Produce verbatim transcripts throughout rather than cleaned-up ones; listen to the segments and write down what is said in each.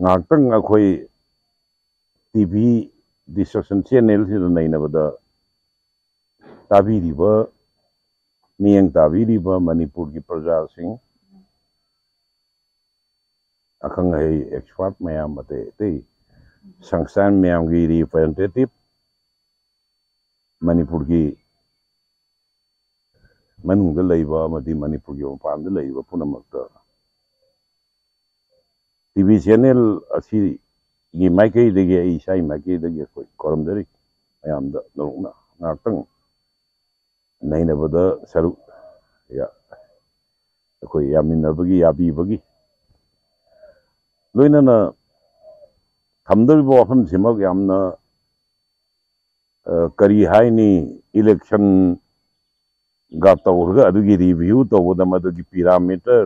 ꯉꯥꯏꯍꯥꯛꯇꯪ ꯑꯩꯈꯣꯏ T V discussion channelꯁꯤꯗ ꯅꯩꯅꯕꯗ ꯇꯥꯕꯤꯔꯤꯕ, ꯃꯤꯠꯌꯦꯡ ꯇꯥꯕꯤꯔꯤꯕ ꯃꯅꯤꯄꯨꯔꯒꯤ ꯄ꯭ꯔꯖꯥꯁꯤꯡ, ꯑꯈꯪ ꯑꯍꯩ expert ꯃꯌꯥꯝ, ꯑꯇꯩ ꯑꯇꯩ ꯁꯪꯁꯊꯥꯟ ꯃꯌꯥꯝꯒꯤ representative, ꯃꯅꯤꯄꯨꯔꯒꯤ ꯃꯅꯨꯡꯗ ꯂꯩꯕ ꯑꯃꯗꯤ ꯃꯅꯤꯄꯨꯔꯒꯤ ꯃꯄꯥꯟꯗ ꯂꯩꯔꯤꯕ ꯄꯨꯝꯅꯃꯛꯇ ꯇꯤ ꯚꯤ channel ꯑꯁꯤꯒꯤ ꯃꯥꯏꯀꯩꯗꯒꯤ, ꯑꯩ ꯏꯁꯥꯒꯤ ꯃꯥꯏꯀꯩꯗꯒꯤ ꯑꯩꯈꯣꯏ ꯈꯨꯔꯨꯝꯖꯔꯤ꯫ ꯃꯌꯥꯝꯗ ꯅꯧꯅ ꯉꯥꯏꯍꯥꯛꯇꯪ ꯅꯩꯅꯕꯗ ꯁꯔꯨꯛ ꯌꯥ-, ꯑꯩꯈꯣꯏ ꯌꯥꯃꯤꯟꯅꯕꯒꯤ, ꯌꯥꯕꯤꯕꯒꯤ, ꯂꯣꯏꯅꯅ ꯊꯝꯗꯧꯔꯤꯕ ꯋꯥꯐꯝꯁꯤꯃꯛ ꯌꯥꯝꯅ, ꯑ, ꯀꯔꯤ ꯍꯥꯏꯅꯤ, electionꯒ ꯇꯧꯔꯒ ꯑꯗꯨꯒꯤ review ꯇꯧꯕꯗ ꯃꯗꯨꯒꯤ parameter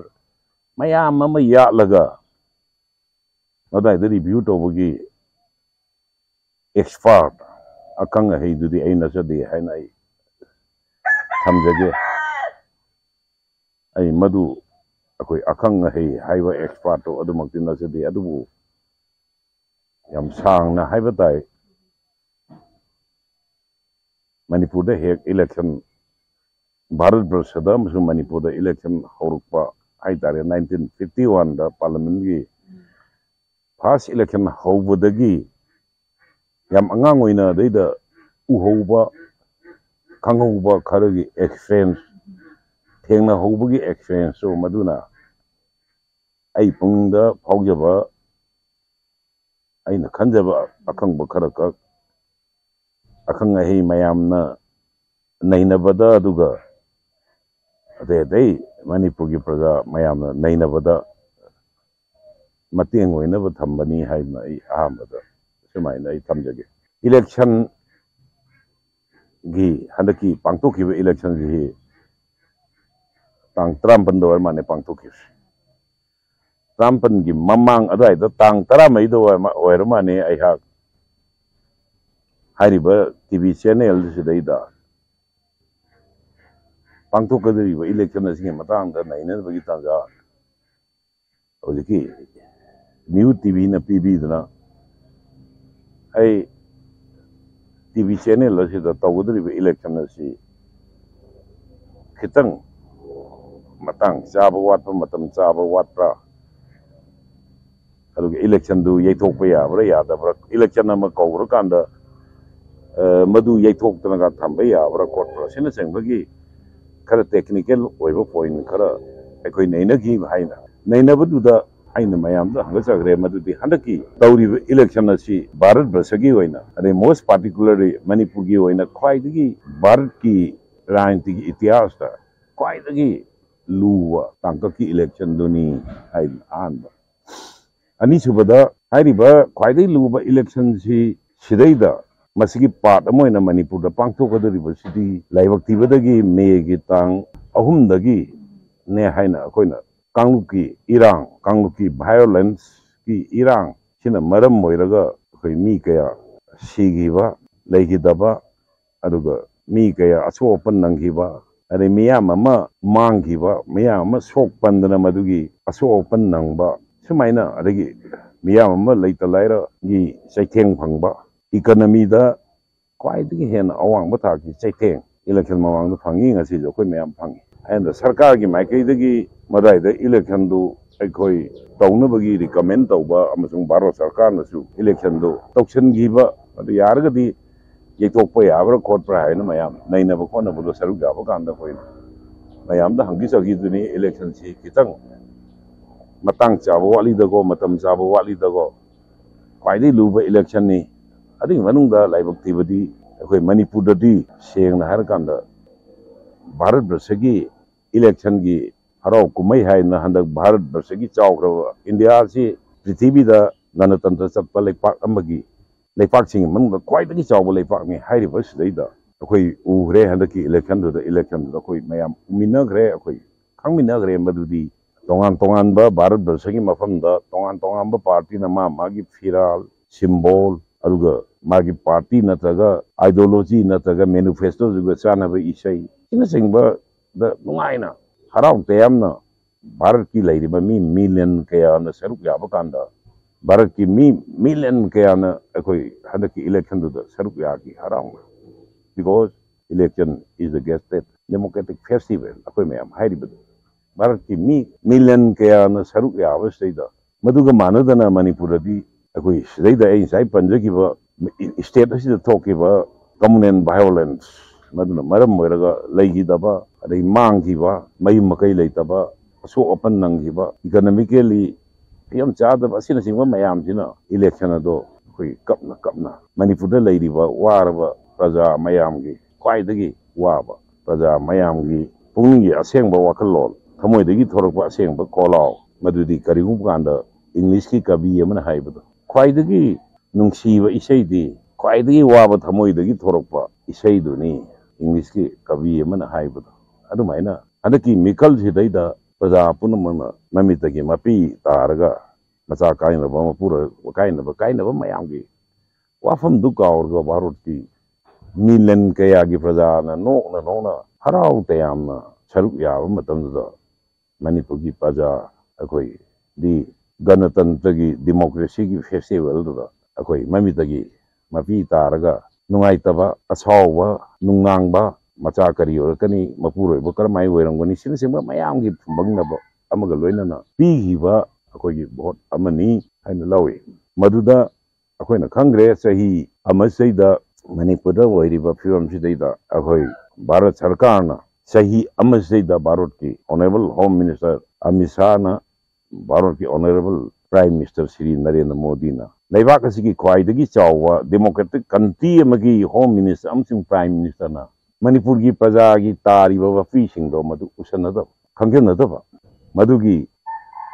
ꯃꯌꯥꯝ ꯑꯃ ꯌꯥꯠꯂꯒ ꯑꯗꯨꯋꯥꯏꯗ review ꯇꯧꯕꯒꯤ expert, ꯑꯈꯪ ꯑꯍꯩꯗꯨꯗꯤ ꯑꯩ ꯅꯠꯆꯗꯦ ꯍꯥꯏꯅ ꯑꯩ ꯊꯝꯖꯒꯦ꯫ ꯑꯩ ꯃꯗꯨ ꯑꯩꯈꯣꯏ ꯑꯈꯪ ꯑꯍꯩ ꯍꯥꯏꯕ expertꯇꯣ ꯑꯗꯨꯃꯛꯇꯤ ꯅꯠꯆꯗꯦ, ꯑꯗꯨꯕꯨ ꯌꯥꯝ ꯁꯥꯡꯅ ꯍꯥꯏꯕ ꯇꯥꯏ, ꯃꯅꯤꯄꯨꯔꯗ ꯍꯦꯛ election, ꯚꯥꯔꯠ ꯕꯔꯁꯗ ꯑꯃꯁꯨꯡ ꯃꯅꯤꯄꯨꯔꯗ election ꯍꯧꯔꯛꯄ ꯍꯥꯏ ꯇꯥꯔꯦ, nineteen fifty oneꯗ parliamentꯀꯤ first election ꯍꯧꯕꯗꯒꯤ ꯌꯥꯝ ꯑꯉꯥꯡ ꯑꯣꯏꯅ ꯑꯗꯩꯗ ꯎꯍꯧꯕ, ꯈꯪꯍꯧꯕ ꯈꯔꯒꯤ experience, ꯊꯦꯡꯅꯍꯧꯕꯒꯤ experienceꯇꯣ ꯃꯗꯨꯅ ꯑꯩ ꯄꯨꯛꯅꯤꯡꯗ ꯐꯥꯎꯖꯕ, ꯑꯩꯅ ꯈꯟꯖꯕ ꯑꯈꯪꯕ ꯈꯔꯈꯛ ꯑꯈꯪ ꯑꯍꯩ ꯃꯌꯥꯝꯅ ꯅꯩꯅꯕꯗ, ꯑꯗꯨꯒ ꯑꯇꯩ ꯑꯇꯩ ꯃꯅꯤꯄꯨꯔꯒꯤ ꯄ꯭ꯔꯖꯥ ꯃꯌꯥꯝꯅ ꯅꯩꯅꯕꯗ ꯃꯇꯦꯡ ꯑꯣꯏꯅꯕ ꯊꯝꯕꯅꯤ ꯍꯥꯏꯗꯨꯅ ꯑꯩ ꯑꯍꯥꯟꯕꯗ ꯁꯨꯃꯥꯏꯅ ꯑꯩ ꯊꯝꯖꯒꯦ꯫ Election ꯒꯤ ꯍꯟꯗꯛꯀꯤ ꯄꯥꯡꯊꯣꯛꯈꯤꯕ electionꯁꯤ ꯇꯥꯡ ꯇꯔꯥꯃꯥꯄꯟꯗ ꯑꯣꯏꯔ ꯃꯥꯜꯂꯦ ꯄꯥꯡꯊꯣꯛꯈꯤꯕꯁꯦ꯫ ꯇꯔꯥꯃꯥꯄꯟꯒꯤ ꯃꯃꯥꯡ ꯑꯗꯨꯋꯥꯏꯗ, ꯇꯥꯡ ꯇꯔꯥꯃꯔꯤꯗ ꯑꯣꯏꯔ ꯃꯥ-, ꯑꯣꯏꯔ ꯃꯥꯜꯂꯦ, ꯑꯩꯍꯥꯛ ꯍꯥꯏꯔꯤꯕ ꯇꯤ ꯚꯤ channelꯁꯤꯗꯩꯗ ꯄꯥꯡꯊꯣꯛꯀꯗꯧꯔꯤꯕ election ꯑꯁꯤꯒꯤ ꯃꯇꯥꯡꯗ ꯅꯩꯅꯅꯕꯒꯤ ꯇꯥꯟꯖꯥ ꯍꯧꯖꯤꯛꯀꯤ ꯅ꯭ꯌꯨ ꯇꯤꯚꯤꯅ ꯄꯤꯕꯤꯗꯨꯅ ꯑꯩ ꯇꯤꯚꯤ ꯆꯦꯅꯦꯜ ꯑꯁꯤꯗ ꯇꯧꯒꯗꯧꯔꯤꯕ ꯏꯂꯦꯛꯁꯟ ꯑꯁꯤ ꯈꯤꯇꯪ ꯃꯇꯥꯡ ꯆꯥꯕ ꯋꯥꯠꯄ, ꯃꯇꯝ ꯆꯥꯕ ꯋꯥꯠꯄ꯭ꯔꯥ, ꯑꯗꯨꯒ ꯏꯂꯦꯛꯁꯟꯗꯨ ꯌꯩꯊꯣꯛꯄ ꯌꯥꯕ꯭ꯔꯥ ꯌꯥꯗꯕ꯭ꯔꯥ, ꯏꯂꯦꯛꯁꯟ ꯑꯃ ꯀꯧꯈ꯭ꯔꯀꯥꯟꯗ ꯃꯗꯨ ꯌꯩꯊꯣꯛꯇꯅꯒ ꯊꯝꯕ ꯌꯥꯕ꯭ꯔꯥ ꯈꯣꯠꯄ꯭ꯔꯥ ꯑꯁꯤꯅꯆꯤꯡꯕꯒꯤ ꯈꯔ ꯇꯦꯛꯅꯤꯀꯦꯜ ꯑꯣꯏꯕ ꯄꯣꯏꯟ ꯈꯔ ꯑꯩꯈꯣꯏ ꯅꯩꯅꯈꯤꯕ ꯍꯥꯏꯅ ꯅꯩꯅꯕꯗꯨꯗ ꯑꯩꯅ ꯃꯌꯥꯝꯗ ꯍꯪꯒꯠꯆꯈ꯭ꯔꯦ꯫ ꯃꯗꯨꯗꯤ ꯍꯟꯗꯛꯀꯤ ꯇꯧꯔꯤꯕ ꯏꯂꯦꯛꯁꯟ ꯑꯁꯤ ꯚꯥꯔꯠ ꯕꯔꯁꯒꯤ ꯑꯣꯏꯅ, ꯑꯗꯩ most particularly ꯃꯅꯤꯄꯨꯔꯒꯤ ꯑꯣꯏꯅ ꯈ꯭ꯋꯥꯏꯗꯒꯤ ꯚꯥꯔꯠꯀꯤ ꯔꯥꯖꯅꯤꯇꯤꯒꯤ ꯏꯇꯤꯍꯥꯁꯇ ꯈ꯭ꯋꯥꯏꯗꯒꯤ ꯂꯨꯕ ꯇꯥꯡꯀꯛꯀꯤ ꯏꯂꯦꯛꯁꯟꯗꯨꯅꯤ ꯍꯥꯏꯗꯅ ꯑꯍꯥꯟꯕ꯫ ꯑꯅꯤꯁꯨꯕꯗ, ꯍꯥꯏꯔꯤꯕ ꯈ꯭ꯋꯥꯏꯗꯒꯤ ꯂꯨꯕ ꯏꯂꯦꯛꯁꯟꯁꯤ ꯁꯤꯗꯩꯗ ꯃꯁꯤꯒꯤ ꯄꯥꯔꯠ ꯑꯃ ꯑꯣꯏꯅ ꯃꯅꯤꯄꯨꯔꯗ ꯄꯥꯡꯊꯣꯛꯀꯗꯧꯔꯤꯕꯁꯤꯗꯤ ꯂꯥꯏꯕꯛ ꯊꯤꯕꯗꯒꯤ ꯃꯦꯒꯤ ꯇꯥꯡ ꯑꯍꯨꯝꯗꯒꯤꯅꯦ ꯍꯥꯏꯅ ꯑꯩꯈꯣꯏꯅ ꯀꯥꯡꯂꯨꯞꯀꯤ ꯏꯔꯥꯡ, ꯀꯥꯡꯂꯨꯞꯀꯤ ꯚꯥꯏꯑꯣꯂꯦꯟꯁꯀꯤ ꯏꯔꯥꯡ ꯁꯤꯅ ꯃꯔꯝ ꯑꯣꯏꯔꯒ ꯑꯩꯈꯣꯏ ꯃꯤ ꯀꯌꯥ ꯁꯤꯈꯤꯕ, ꯂꯩꯈꯤꯗꯕ, ꯑꯗꯨꯒ ꯃꯤ ꯀꯌꯥ ꯑꯁꯣꯛ ꯑꯄꯟ ꯅꯪꯈꯤꯕ, ꯑꯗꯩ ꯃꯤꯌꯥꯝ ꯑꯃ ꯃꯥꯡꯈꯤꯕ, ꯃꯤꯌꯥꯝ ꯑꯃ ꯁꯣꯛ ꯄꯟꯗꯅ ꯃꯗꯨꯒꯤ ꯑꯁꯣꯛ ꯑꯄꯟ ꯅꯪꯕ, ꯁꯨꯃꯥꯏꯅ, ꯑꯗꯒꯤ ꯃꯤꯌꯥꯝ ꯑꯃ ꯂꯩꯇ ꯂꯥꯏꯔꯒꯤ ꯆꯩꯊꯦꯡ ꯐꯪꯕ, ꯏꯀꯅꯃꯤꯗ ꯈ꯭ꯋꯥꯏꯗꯒꯤ ꯍꯦꯟꯅ ꯑꯋꯥꯡꯕ ꯊꯥꯛꯀꯤ ꯆꯩꯊꯦꯡ ꯏꯂꯦꯛꯁꯟ ꯃꯃꯥꯡꯗ ꯐꯪꯉꯤ, ꯉꯁꯤꯁꯨ ꯑꯩꯈꯣꯏ ꯃꯌꯥꯝ ꯐꯪꯉꯤ꯫ ꯑꯩꯅ ꯁꯔꯀꯥꯔꯒꯤ ꯃꯥꯏꯀꯩꯗꯒꯤ ꯃꯗꯥꯏꯗ ꯏꯂꯦꯛꯁꯟꯗꯨ ꯑꯩꯈꯣꯏ ꯇꯧꯅꯕꯒꯤ ꯔꯤꯀꯃꯦꯟ ꯇꯧꯕ ꯑꯃꯁꯨꯡ ꯚꯥꯔꯠ ꯁꯔꯀꯥꯔꯅꯁꯨ ꯏꯂꯦꯛꯁꯟꯗꯨ ꯇꯧꯁꯤꯟꯈꯤꯕ, ꯑꯗꯨ ꯌꯥꯔꯒꯗꯤ ꯌꯩꯊꯣꯛꯄ ꯌꯥꯕ꯭ꯔꯥ ꯈꯣꯠꯄ꯭ꯔꯥ ꯍꯥꯏꯅ ꯃꯌꯥꯝ ꯅꯩꯅꯕ ꯈꯣꯠꯅꯕꯗꯣ ꯁꯔꯨꯛ ꯌꯥꯕ ꯀꯥꯟꯗ ꯑꯩꯈꯣꯏꯅ ꯃꯌꯥꯝꯗ ꯍꯪꯕꯤꯖꯈꯤꯗꯨꯅꯤ꯫ ꯏꯂꯦꯛꯁꯟꯁꯤ ꯈꯤꯇꯪ ꯃꯇꯥꯡ ꯆꯥꯕ ꯋꯥꯠꯂꯤꯗꯀꯣ, ꯃꯇꯝ ꯆꯥꯕ ꯋꯥꯠꯂꯤꯗꯀꯣ, ꯈ꯭ꯋꯥꯏꯗꯒꯤ ꯂꯨꯕ ꯏꯂꯦꯛꯁꯟꯅꯤ꯫ ꯑꯗꯨꯒꯤ ꯃꯅꯨꯡꯗ ꯂꯥꯏꯕꯛ ꯊꯤꯕꯗꯤ ꯑꯩꯈꯣꯏ ꯃꯅꯤꯄꯨꯔꯗꯗꯤ ꯁꯦꯡꯅ ꯍꯥꯏꯔꯀꯥꯟꯗ ꯚꯥꯔꯠ ꯕꯔꯁꯒꯤ ꯏꯂꯦꯛꯁꯟꯒꯤ ꯍꯔꯥꯎ ꯀꯨꯝꯍꯩ ꯍꯥꯏꯅ ꯍꯟꯗꯛ ꯚꯥꯔꯠ ꯕꯔꯁꯒꯤ ꯆꯥꯎꯈ꯭ꯔꯕ ꯏꯟꯗꯤꯌꯥꯁꯤ ꯄ꯭ꯔꯤꯊꯤꯕꯤꯗ ꯒꯅꯇꯟꯇ꯭ꯔ ꯆꯠꯄ ꯂꯩꯄꯥꯛ ꯑꯃꯒꯤ, ꯂꯩꯄꯥꯛꯁꯤꯡꯒꯤ ꯃꯅꯨꯡꯗ ꯈ꯭ꯋꯥꯏꯗꯒꯤ ꯆꯥꯎꯕ ꯂꯩꯄꯥꯛꯅꯤ ꯍꯥꯏꯔꯤꯕꯁꯤꯗꯩꯗ ꯑꯩꯈꯣꯏ ꯎꯈ꯭ꯔꯦ꯫ ꯍꯟꯗꯛꯀꯤ ꯏꯂꯦꯛꯁꯟꯗꯨꯗ, ꯏꯂꯦꯛꯁꯟꯗꯨꯗ ꯑꯩꯈꯣꯏ ꯃꯌꯥꯝ ꯎꯃꯤꯟꯅꯈ꯭ꯔꯦ, ꯑꯩꯈꯣꯏ ꯈꯪꯃꯤꯟꯅꯈ꯭ꯔꯦ꯫ ꯃꯗꯨꯗꯤ ꯇꯣꯉꯥꯟ ꯇꯣꯉꯥꯟꯕ ꯚꯥꯔꯠ ꯕꯔꯁꯒꯤ ꯃꯐꯝꯗ ꯇꯣꯉꯥꯟ ꯇꯣꯉꯥꯟꯕ ꯄꯥꯔꯇꯤꯅ ꯃꯥ ꯃꯥꯒꯤ ꯐꯤꯔꯥꯜ, ꯁꯤꯝꯕꯣꯜ, ꯑꯗꯨꯒ ꯃꯥꯒꯤ ꯄꯥꯔꯇꯤ ꯅꯠꯇ꯭ꯔꯒ ꯑꯥꯏꯗꯤꯌꯣꯂꯣꯖꯤ ꯅꯠꯇ꯭ꯔꯒ ꯃꯦꯅꯤꯐꯦꯁꯇꯣꯗꯨꯒ ꯆꯥꯟꯅꯕ ꯏꯁꯩ ꯑꯁꯤꯅꯆꯤꯡꯕꯗ ꯅꯨꯡꯉꯥꯏꯅ ꯍꯔꯥꯎ ꯇꯌꯥꯝꯅ ꯚꯥꯔꯠꯀꯤ ꯂꯩꯔꯤꯕ ꯃꯤ ꯃꯤꯂꯤꯌꯟ ꯀꯌꯥꯅ ꯁꯔꯨꯛ ꯌꯥꯕ ꯀꯥꯟꯗ ꯚꯥꯔꯠꯀꯤ ꯃꯤ ꯃꯤꯂꯤꯌꯟ ꯀꯌꯥꯅ ꯑꯩꯈꯣꯏ ꯍꯟꯗꯛꯀꯤ ꯏꯂꯦꯛꯁꯟꯗꯨꯗ ꯁꯔꯨꯛ ꯌꯥꯈꯤ ꯍꯔꯥꯎꯅ, because election is the greatest democratic festival ꯑꯩꯈꯣꯏ ꯃꯌꯥꯝ ꯍꯥꯏꯔꯤꯕꯗꯨ꯫ ꯚꯥꯔꯠꯀꯤ ꯃꯤ ꯃꯤꯂꯤꯌꯟ ꯀꯌꯥꯅ ꯁꯔꯨꯛ ꯌꯥꯕꯁꯤꯗꯩꯗ, ꯃꯗꯨꯒ ꯃꯥꯟꯅꯗꯅ ꯃꯅꯤꯄꯨꯔꯗꯗꯤ ꯑꯩꯈꯣꯏ ꯁꯤꯗꯩꯗ ꯑꯩ ꯉꯁꯥꯏ ꯄꯟꯖꯈꯤꯕ ꯏꯁꯇꯦꯠ ꯑꯁꯤꯗ ꯊꯣꯛꯈꯤꯕ communal violence, ꯃꯗꯨꯅ ꯃꯔꯝ ꯑꯣꯏꯔꯒ ꯂꯩꯈꯤꯗꯕ, ꯑꯗꯩ ꯃꯥꯡꯈꯤꯕ, ꯃꯌꯨꯝ ꯃꯀꯩ ꯂꯩꯇꯕ, ꯑꯁꯣꯛ ꯑꯄꯟ ꯅꯪꯈꯤꯕ, economically ꯐꯤꯕꯝ ꯆꯥꯗꯕ ꯑꯁꯤꯅꯆꯤꯡꯕ ꯃꯌꯥꯝꯁꯤꯅ ꯏꯂꯦꯛꯁꯟ ꯑꯗꯣ ꯑꯩꯈꯣꯏ ꯀꯞꯅ ꯀꯞꯅ ꯃꯅꯤꯄꯨꯔꯗ ꯂꯩꯔꯤꯕ ꯋꯥꯔꯕ ꯄ꯭ꯔꯖꯥ ꯃꯌꯥꯝꯒꯤ, ꯈ꯭ꯋꯥꯏꯗꯒꯤ ꯋꯥꯕ ꯄ꯭ꯔꯖꯥ ꯃꯌꯥꯝꯒꯤ ꯄꯨꯛꯅꯤꯡꯒꯤ ꯑꯁꯦꯡꯕ ꯋꯥꯈꯜꯂꯣꯟ, ꯊꯃꯣꯏꯗꯒꯤ ꯊꯣꯔꯛꯄ ꯑꯁꯦꯡꯕ ꯀꯣꯂꯥꯎ, ꯃꯗꯨꯗꯤ ꯀꯔꯤꯒꯨꯝꯕ ꯀꯥꯟꯗ ꯏꯪꯂꯤꯁꯀꯤ ꯀꯕꯤ ꯑꯃꯅ ꯍꯥꯏꯕꯗꯣ, ꯈ꯭ꯋꯥꯏꯗꯒꯤ ꯅꯨꯡꯁꯤꯕ ꯏꯁꯩꯗꯤ ꯈ꯭ꯋꯥꯏꯗꯒꯤ ꯋꯥꯕ ꯊꯃꯣꯏꯗꯒꯤ ꯊꯣꯔꯛꯄ ꯏꯁꯩꯗꯨꯅꯤ, ꯏꯪꯂꯤꯁꯀꯤ ꯀꯕꯤ ꯑꯃꯅ ꯍꯥꯏꯕꯗꯣ꯫ ꯑꯗꯨꯃꯥꯏꯅ ꯍꯟꯗꯛꯀꯤ ꯃꯤꯈꯜꯁꯤꯗꯩꯗ ꯄ꯭ꯔꯖꯥ ꯄꯨꯝꯅꯃꯛꯅ ꯃꯃꯤꯠꯇꯒꯤ ꯃꯄꯤ ꯇꯥꯔꯒ ꯃꯆꯥ ꯀꯥꯏꯅꯕ, ꯃꯄꯨꯔꯣꯏꯕ ꯀꯥꯏꯅꯕ, ꯀꯥꯏꯅꯕ ꯃꯌꯥꯝꯒꯤ ꯋꯥꯐꯝꯗꯨ ꯀꯥꯎꯔꯒ ꯚꯥꯔꯠꯀꯤ ꯃꯤꯂꯤꯌꯟ ꯀꯌꯥꯒꯤ ꯄ꯭ꯔꯖꯥꯅ ꯅꯣꯛꯅ ꯅꯣꯛꯅ ꯍꯔꯥꯎ ꯇꯌꯥꯝꯅ ꯁꯔꯨꯛ ꯌꯥꯕ ꯃꯇꯝꯗꯨꯗ ꯃꯅꯤꯄꯨꯔꯒꯤ ꯄ꯭ꯔꯖꯥ ꯑꯩꯈꯣꯏꯗꯤ ꯒꯅꯇꯟꯇ꯭ꯔꯒꯤ, ꯗꯤꯃꯣꯀ꯭ꯔꯦꯁꯤꯒꯤ ꯐꯦꯁꯇꯤꯚꯦꯜꯗꯨꯗ ꯑꯩꯈꯣꯏ ꯃꯃꯤꯠꯇꯒꯤ ꯃꯄꯤ ꯇꯥꯔꯒ ꯅꯨꯡꯉꯥꯏꯇꯕ, ꯑꯁꯥꯎꯕ, ꯅꯨꯡꯅꯥꯡꯕ, ꯃꯆꯥ ꯀꯔꯤ ꯑꯣꯏꯔꯛꯀꯅꯤ, ꯃꯄꯨꯔꯣꯏꯕ ꯀꯔꯝꯍꯥꯏꯅ ꯑꯣꯏꯔꯝꯒꯅꯤ, ꯁꯤꯅꯆꯤꯡꯕ ꯃꯌꯥꯝꯒꯤ ꯐꯨꯝꯕꯪꯅꯕ ꯑꯃꯒ ꯂꯣꯏꯅꯅ ꯄꯤꯈꯤꯕ ꯑꯩꯈꯣꯏꯒꯤ ꯚꯣꯠ ꯑꯃꯅꯤ ꯍꯥꯏꯅ ꯂꯧꯏ꯫ ꯃꯗꯨꯗ ꯑꯩꯈꯣꯏꯅ ꯈꯪꯈ꯭ꯔꯦ, ꯆꯍꯤ ꯑꯃꯁꯤꯗꯩꯗ ꯃꯅꯤꯄꯨꯔꯗ ꯑꯣꯏꯔꯤꯕ ꯐꯤꯕꯝꯁꯤꯗꯩꯗ ꯑꯩꯈꯣꯏ ꯚꯥꯔꯠ ꯁꯔꯀꯥꯔꯅ ꯆꯍꯤ ꯑꯃꯁꯤꯗꯩꯗ ꯚꯥꯔꯠꯀꯤ ꯑꯣꯅꯔꯦꯕꯜ ꯍꯣꯝ ꯃꯤꯅꯤꯁꯇꯔ ꯑꯃꯤꯠ ꯁꯥꯍꯅ, ꯚꯥꯔꯠꯀꯤ honourable prime minister Shri Narendra ꯃꯣꯗꯤꯅ ꯂꯩꯕꯥꯛ ꯑꯁꯤꯒꯤ ꯈ꯭ꯋꯥꯏꯗꯒꯤ ꯆꯥꯎꯕ ꯗꯦꯃꯣꯀ꯭ꯔꯦꯇꯤꯛ ꯀꯟꯇ꯭ꯔꯤ ꯑꯃꯒꯤ ꯍꯣꯝ ꯃꯤꯅꯤꯁꯇꯔ ꯑꯃꯁꯨꯡ ꯄ꯭ꯔꯥꯏꯝ ꯃꯤꯅꯤꯁꯇꯔꯅ ꯃꯅꯤꯄꯨꯔꯒꯤ ꯄ꯭ꯔꯖꯥꯒꯤ ꯇꯥꯔꯤꯕ ꯋꯥꯐꯤꯁꯤꯡꯗꯣ ꯃꯗꯨ ꯎꯁꯟꯅꯗꯕ, ꯈꯪꯖꯟꯅꯗꯕ, ꯃꯗꯨꯒꯤ,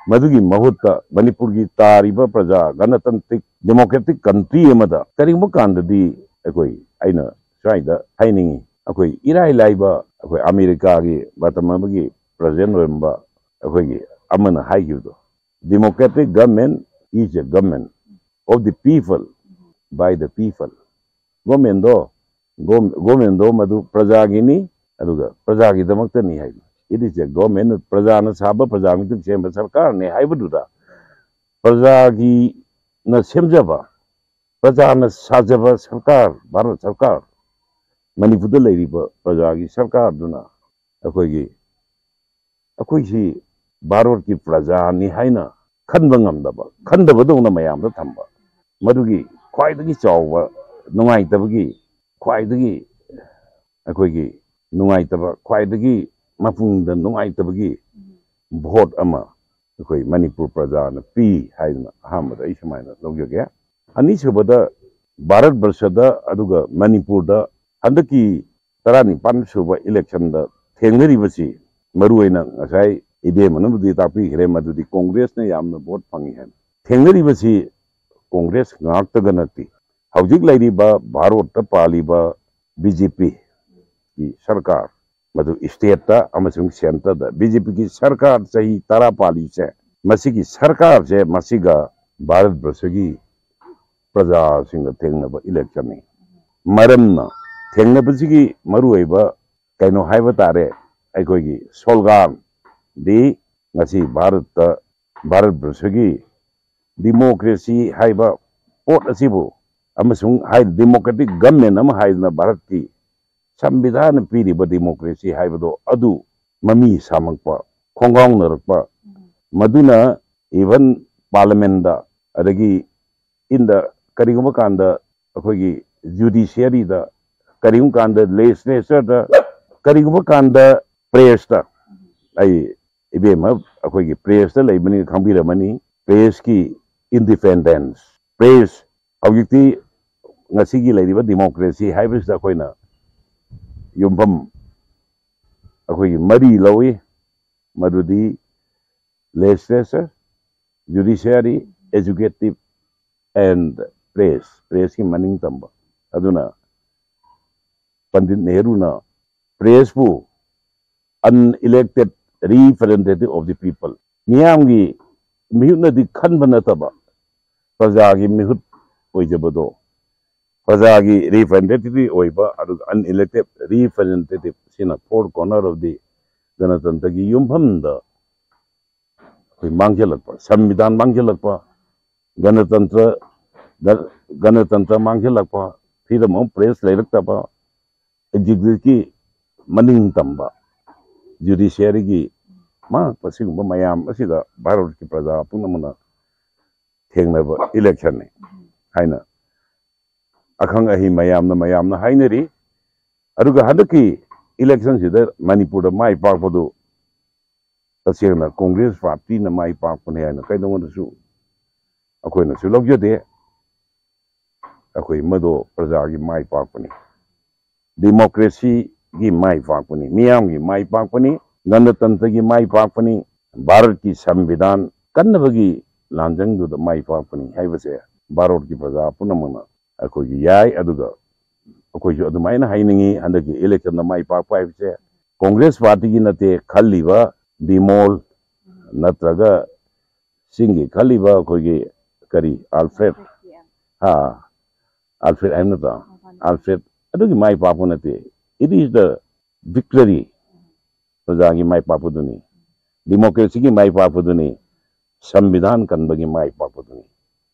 ꯃꯗꯨꯒꯤ ꯃꯍꯨꯠꯇ ꯃꯅꯤꯄꯨꯔꯒꯤ ꯇꯥꯔꯤꯕ ꯄ꯭ꯔꯖꯥ ꯒꯅꯇꯟꯇ꯭ꯔꯤꯛ ꯗꯦꯃꯣꯀ꯭ꯔꯦꯇꯤꯛ ꯀꯟꯇ꯭ꯔꯤ ꯑꯃꯗ ꯀꯔꯤꯒꯨꯝꯕ ꯀꯥꯟꯗꯗꯤ ꯑꯩꯈꯣꯏ, ꯑꯩꯅ ꯁ꯭ꯋꯥꯏꯗ ꯍꯥꯏꯅꯤꯡꯉꯤ, ꯑꯩꯈꯣꯏ ꯏꯔꯥꯏ ꯂꯥꯏꯕ ꯑꯩꯈꯣꯏ ꯑꯃꯦꯔꯤꯀꯥꯒꯤ ꯃꯇꯝ ꯑꯃꯒꯤ ꯄ꯭ꯔꯖꯤꯗꯦꯟ ꯑꯣꯏꯔꯝꯕ ꯑꯩꯈꯣꯏꯒꯤ ꯑꯃꯅ ꯍꯥꯏꯈꯤꯕꯗꯣ, "Democratic government is a government of the people, by the people." ꯒꯣꯔꯃꯦꯟꯗꯣ, ꯒꯣꯔꯃꯦꯟꯗꯣ ꯃꯗꯨ ꯄ꯭ꯔꯖꯥꯒꯤꯅꯤ, ꯑꯗꯨꯒ ꯄ꯭ꯔꯖꯥꯒꯤꯗꯃꯛꯇꯅꯤ ꯍꯥꯏꯕ꯫ It is a government, ꯄ꯭ꯔꯖꯥꯅ ꯁꯥꯕ, ꯄ꯭ꯔꯖꯥ ꯃꯤꯇꯪ ꯁꯦꯝꯕ ꯁꯔꯀꯥꯔꯅꯤ ꯍꯥꯏꯕꯗꯨꯗ ꯄ꯭ꯔꯖꯥꯒꯤꯅ ꯁꯦꯝꯖꯕ, ꯄ꯭ꯔꯖꯥꯅ ꯁꯥꯖꯕ ꯁꯔꯀꯥꯔ, ꯚꯥꯔꯠ ꯁꯔꯀꯥꯔ, ꯃꯅꯤꯄꯨꯔꯗ ꯂꯩꯔꯤꯕ ꯄ꯭ꯔꯖꯥꯒꯤ ꯁꯔꯀꯥꯔꯗꯨꯅ ꯑꯩꯈꯣꯏꯒꯤ, ꯑꯩꯈꯣꯏꯁꯤ ꯚꯥꯔꯠꯀꯤ ꯄ꯭ꯔꯖꯥꯅꯤ ꯍꯥꯏꯅ ꯈꯟꯕ ꯉꯝꯗꯕ, ꯈꯟꯗꯕꯗꯧꯅ ꯃꯌꯥꯝꯗ ꯊꯝꯕ, ꯃꯗꯨꯒꯤ ꯈ꯭ꯋꯥꯏꯗꯒꯤ ꯆꯥꯎꯕ ꯅꯨꯡꯉꯥꯏꯇꯕꯒꯤ, ꯈ꯭ꯋꯥꯏꯗꯒꯤ ꯑꯩꯈꯣꯏꯒꯤ ꯅꯨꯡꯉꯥꯏꯇꯕ, ꯈ꯭ꯋꯥꯏꯗꯒꯤ ꯃꯄꯨꯡꯗ ꯅꯨꯡꯉꯥꯏꯇꯕꯒꯤ ꯚꯣꯠ ꯑꯃ ꯑꯩꯈꯣꯏ ꯃꯅꯤꯄꯨꯔ ꯄ꯭ꯔꯖꯥꯅ ꯄꯤ ꯍꯥꯏꯗꯅ ꯑꯍꯥꯟꯕꯗ ꯑꯩ ꯁꯨꯃꯥꯏꯅ ꯂꯧꯖꯒꯦ꯫ ꯑꯅꯤꯁꯨꯕꯗ, ꯚꯥꯔꯠ ꯕꯔꯁꯗ ꯑꯗꯨꯒ ꯃꯅꯤꯄꯨꯔꯗ ꯍꯟꯗꯛꯀꯤ ꯇꯔꯥꯅꯤꯄꯥꯟ ꯁꯨꯕ ꯏꯂꯦꯛꯁꯟꯗ ꯊꯦꯡꯅꯔꯤꯕꯁꯤ, ꯃꯔꯨꯑꯣꯏꯅ ꯉꯁꯥꯏ ꯏꯕꯦꯝꯃꯅꯕꯨꯗꯤ ꯇꯥꯛꯄꯤꯈ꯭ꯔꯦ, ꯃꯗꯨꯗꯤ ꯀꯣꯡꯒ꯭ꯔꯦꯁꯅ ꯌꯥꯝꯅ ꯚꯣꯠ ꯐꯪꯉꯤ ꯍꯥꯏꯅ꯫ ꯊꯦꯡꯅꯔꯤꯕꯁꯤ ꯀꯣꯡꯒ꯭ꯔꯦꯁ ꯉꯥꯛꯇꯒ ꯅꯠꯇꯦ, ꯍꯧꯖꯤꯛ ꯂꯩꯔꯤꯕ ꯚꯥꯔꯣꯠꯇ ꯄꯥꯜꯂꯤꯕ ꯕꯤ ꯖꯦ ꯄꯤꯒꯤ ꯁꯔꯀꯥꯔ, ꯃꯗꯨ ꯁ꯭ꯇꯦꯠꯇ ꯑꯃꯁꯨꯡ ꯁꯦꯟꯇꯔꯗ ꯕꯤ ꯖꯦ ꯄꯤꯒꯤ ꯁꯔꯀꯥꯔ ꯆꯍꯤ ꯇꯔꯥ ꯄꯥꯜꯂꯤꯁꯦ, ꯃꯁꯤꯒꯤ ꯁꯔꯀꯥꯔꯁꯦ, ꯃꯁꯤꯒ ꯚꯥꯔꯠ ꯕꯔꯁꯒꯤ ꯄ꯭ꯔꯖꯥꯁꯤꯡꯒ ꯊꯦꯡꯅꯕ ꯏꯂꯦꯛꯁꯟꯅꯤ꯫ ꯃꯔꯝꯅ ꯊꯦꯡꯅꯕꯁꯤꯒꯤ ꯃꯔꯨꯑꯣꯏꯕ ꯀꯩꯅꯣ ꯍꯥꯏꯕ ꯇꯥꯔꯦ, ꯑꯩꯈꯣꯏꯒꯤ ꯁꯣꯜꯒꯥꯟꯗꯤ ꯉꯁꯤ ꯚꯥꯔꯠꯇ, ꯚꯥꯔꯠ ꯕꯔꯁꯒꯤ ꯗꯤꯃꯣꯀ꯭ꯔꯦꯁꯤ ꯍꯥꯏꯕ ꯄꯣꯠ ꯑꯁꯤꯕꯨ ꯑꯃꯁꯨꯡ ꯍꯥꯏ ꯗꯤꯃꯣꯀ꯭ꯔꯦꯇꯤꯛ ꯒꯚꯔꯟꯃꯦꯟ ꯑꯃ ꯍꯥꯏꯗꯅ ꯚꯥꯔꯠꯀꯤ ꯁꯪꯕꯤꯙꯥꯟꯅ ꯄꯤꯔꯤꯕ ꯗꯤꯃꯣꯀ꯭ꯔꯦꯁꯤ ꯍꯥꯏꯕꯗꯣ ꯑꯗꯨ ꯃꯃꯤ ꯁꯥꯃꯛꯄ, ꯈꯣꯡꯒꯥꯎꯅꯔꯛꯄ, ꯃꯗꯨꯅ ꯏꯚꯟ ꯄꯥꯔꯂꯃꯦꯟꯗ, ꯑꯗꯒꯤ ꯏꯟꯗ ꯀꯔꯤꯒꯨꯝꯕ ꯀꯥꯟꯗ ꯑꯩꯈꯣꯏꯒꯤ ꯖꯨꯗꯤꯁꯤꯌꯔꯤꯗ, ꯀꯔꯤꯒꯨꯝꯕ ꯀꯥꯟꯗ ꯂꯦꯖꯤꯁꯂꯦꯆꯔꯗ, ꯀꯔꯤꯒꯨꯝꯕ ꯀꯥꯟꯗ ꯄ꯭ꯔꯦꯁꯇ, ꯑꯩ ꯏꯕꯦꯝꯃ ꯑꯩꯈꯣꯏꯒꯤ ꯄ꯭ꯔꯦꯁꯇ ꯂꯩꯕꯅꯤꯅ ꯈꯪꯕꯤꯔꯝꯃꯅꯤ, ꯄ꯭ꯔꯦꯁꯀꯤ ꯏꯟꯗꯤꯄꯦꯟꯗꯦꯟꯁ, ꯄ꯭ꯔꯦꯁ ꯍꯧꯖꯤꯛꯇꯤ ꯉꯁꯤꯒꯤ ꯂꯩꯔꯤꯕ ꯗꯤꯃꯣꯀ꯭ꯔꯦꯁꯤ ꯍꯥꯏꯕꯁꯤꯗ ꯑꯩꯈꯣꯏꯅ ꯌꯨꯝꯐꯝ ꯑꯩꯈꯣꯏꯒꯤ ꯃꯔꯤ ꯂꯧꯏ, ꯃꯗꯨꯗꯤ ꯂꯦꯖꯤꯁꯂꯦꯆꯔ, ꯖꯨꯗꯤꯁꯤꯌꯥꯔꯤ, ꯑꯦꯖꯨꯀꯦꯇꯤꯞ ꯑꯦꯟ ꯄ꯭ꯔꯦꯁ, ꯄ꯭ꯔꯦꯁꯀꯤ ꯃꯅꯤꯡ ꯇꯝꯕ꯫ ꯑꯗꯨꯅ Pandit ꯅꯦꯍꯔꯨꯅ ꯄ꯭ꯔꯦꯁꯄꯨ unelected representative of the people, ꯃꯤꯌꯥꯝꯒꯤ ꯃꯤꯍꯨꯠꯅꯗꯤ ꯈꯟꯕ ꯅꯠꯇꯕ ꯄ꯭ꯔꯖꯥꯒꯤ ꯃꯤꯍꯨꯠ ꯑꯣꯏꯖꯕꯗꯣ, ꯄ꯭ꯔꯖꯥꯒꯤ ꯔꯤꯄ꯭ꯔꯖꯦꯟꯇꯦꯇꯤꯚ ꯑꯣꯏꯕ, ꯑꯗꯨꯒ unelected representative ꯁꯤꯅ four corner of the ꯒꯅꯇꯟꯇ꯭ꯔꯒꯤ ꯌꯨꯝꯐꯝꯗ ꯑꯩꯈꯣꯏ ꯃꯥꯡꯁꯤꯜꯂꯛꯄ, ꯁꯪꯕꯤꯙꯥꯟ ꯃꯥꯡꯁꯤꯜꯂꯛꯄ, ꯒꯅꯇꯟꯇ꯭ꯔ, ꯒ-, ꯒꯅꯇꯟꯇ꯭ꯔ ꯃꯥꯡꯁꯤꯜꯂꯛꯄ, freedom of press ꯂꯩꯔꯛꯇꯕ, executive ꯀꯤ ꯃꯅꯤꯡ ꯇꯝꯕ, judiciary ꯒꯤ ꯃꯥꯡꯉꯛꯄ, ꯁꯤꯒꯨꯝꯕ ꯃꯌꯥꯝ ꯑꯁꯤꯗ ꯚꯥꯔꯠꯀꯤ ꯄ꯭ꯔꯖꯥ ꯄꯨꯝꯅꯃꯛꯅ ꯊꯦꯡꯅꯕ election ꯅꯤ ꯍꯥꯏꯅ ꯑꯈꯪ ꯑꯍꯩ ꯃꯌꯥꯝꯅ, ꯃꯌꯥꯝꯅ ꯍꯥꯏꯅꯔꯤ꯫ ꯑꯗꯨꯒ ꯍꯟꯗꯛꯀꯤ election ꯁꯤꯗ ꯃꯅꯤꯄꯨꯔꯗ ꯃꯥꯏ ꯄꯥꯛꯄꯗꯨ ꯇꯁꯦꯡꯅ Congress party ꯅ ꯃꯥꯏ ꯄꯥꯛꯄꯅꯤ ꯍꯥꯏꯅ ꯀꯩꯗꯧꯉꯩꯗꯁꯨ ꯑꯩꯈꯣꯏꯅꯁꯨ ꯂꯧꯖꯗꯦ꯫ ꯑꯩꯈꯣꯏ ꯃꯗꯨ ꯄ꯭ꯔꯖꯥꯒꯤ ꯃꯥꯏ ꯄꯥꯛꯄꯅꯤ, democracy ꯒꯤ ꯃꯥꯏ ꯄꯥꯛꯄꯅꯤ, ꯃꯤꯌꯥꯝꯒꯤ ꯃꯥꯏ ꯄꯥꯛꯄꯅꯤ, ꯒꯅꯇꯟꯇ꯭ꯔꯒꯤ ꯃꯥꯏ ꯄꯥꯛꯄꯅꯤ, ꯚꯥꯔꯠꯀꯤ ꯁꯪꯕꯤꯙꯥꯟ ꯀꯟꯅꯕꯒꯤ ꯂꯥꯟꯖꯪꯗꯨꯗ ꯃꯥꯏ ꯄꯥꯛꯄꯅꯤ ꯍꯥꯏꯕꯁꯦ ꯚꯥꯔꯠꯀꯤ ꯄ꯭ꯔꯖꯥ ꯄꯨꯝꯅꯃꯛꯅ ꯑꯩꯈꯣꯏꯒꯤ ꯌꯥꯏ꯫ ꯑꯗꯨꯒ ꯑꯩꯈꯣꯏꯁꯨ ꯑꯗꯨꯃꯥꯏꯅ ꯍꯥꯏꯅꯤꯡꯉꯤ, ꯍꯟꯗꯛꯀꯤ election ꯗ ꯃꯥꯏ ꯄꯥꯛꯄ ꯍꯥꯏꯕꯁꯦ Congress party ꯒꯤ ꯅꯠꯇꯦ, ꯈꯜꯂꯤꯕ ꯕꯤꯃꯣꯜ ꯅꯠꯇ꯭ꯔꯒ ꯆꯤꯡꯒꯤ ꯈꯜꯂꯤꯕ ꯑꯩꯈꯣꯏꯒꯤ ꯀꯔꯤ, ꯑꯜꯐ꯭ꯔꯦꯗ, ꯍꯥ, ꯑꯜꯐ꯭ꯔꯦꯗ ꯍꯥꯏꯕ ꯅꯠꯇ꯭ꯔꯣ? ꯑꯜꯐ꯭ꯔꯦꯗ ꯑꯗꯨꯒꯤ ꯃꯥꯏ ꯄꯥꯛꯄ ꯅꯠꯇꯦ, it is the victory, ꯄ꯭ꯔꯖꯥꯒꯤ my ꯄꯥꯛꯄꯗꯨꯅꯤ, democracy ꯒꯤ ꯃꯥꯏ ꯄꯥꯛꯄꯗꯨꯅꯤ, ꯁꯪꯕꯤꯙꯥꯟ ꯀꯟꯕꯒꯤ ꯃꯥꯏ ꯄꯥꯛꯄꯗꯨꯅꯤ꯫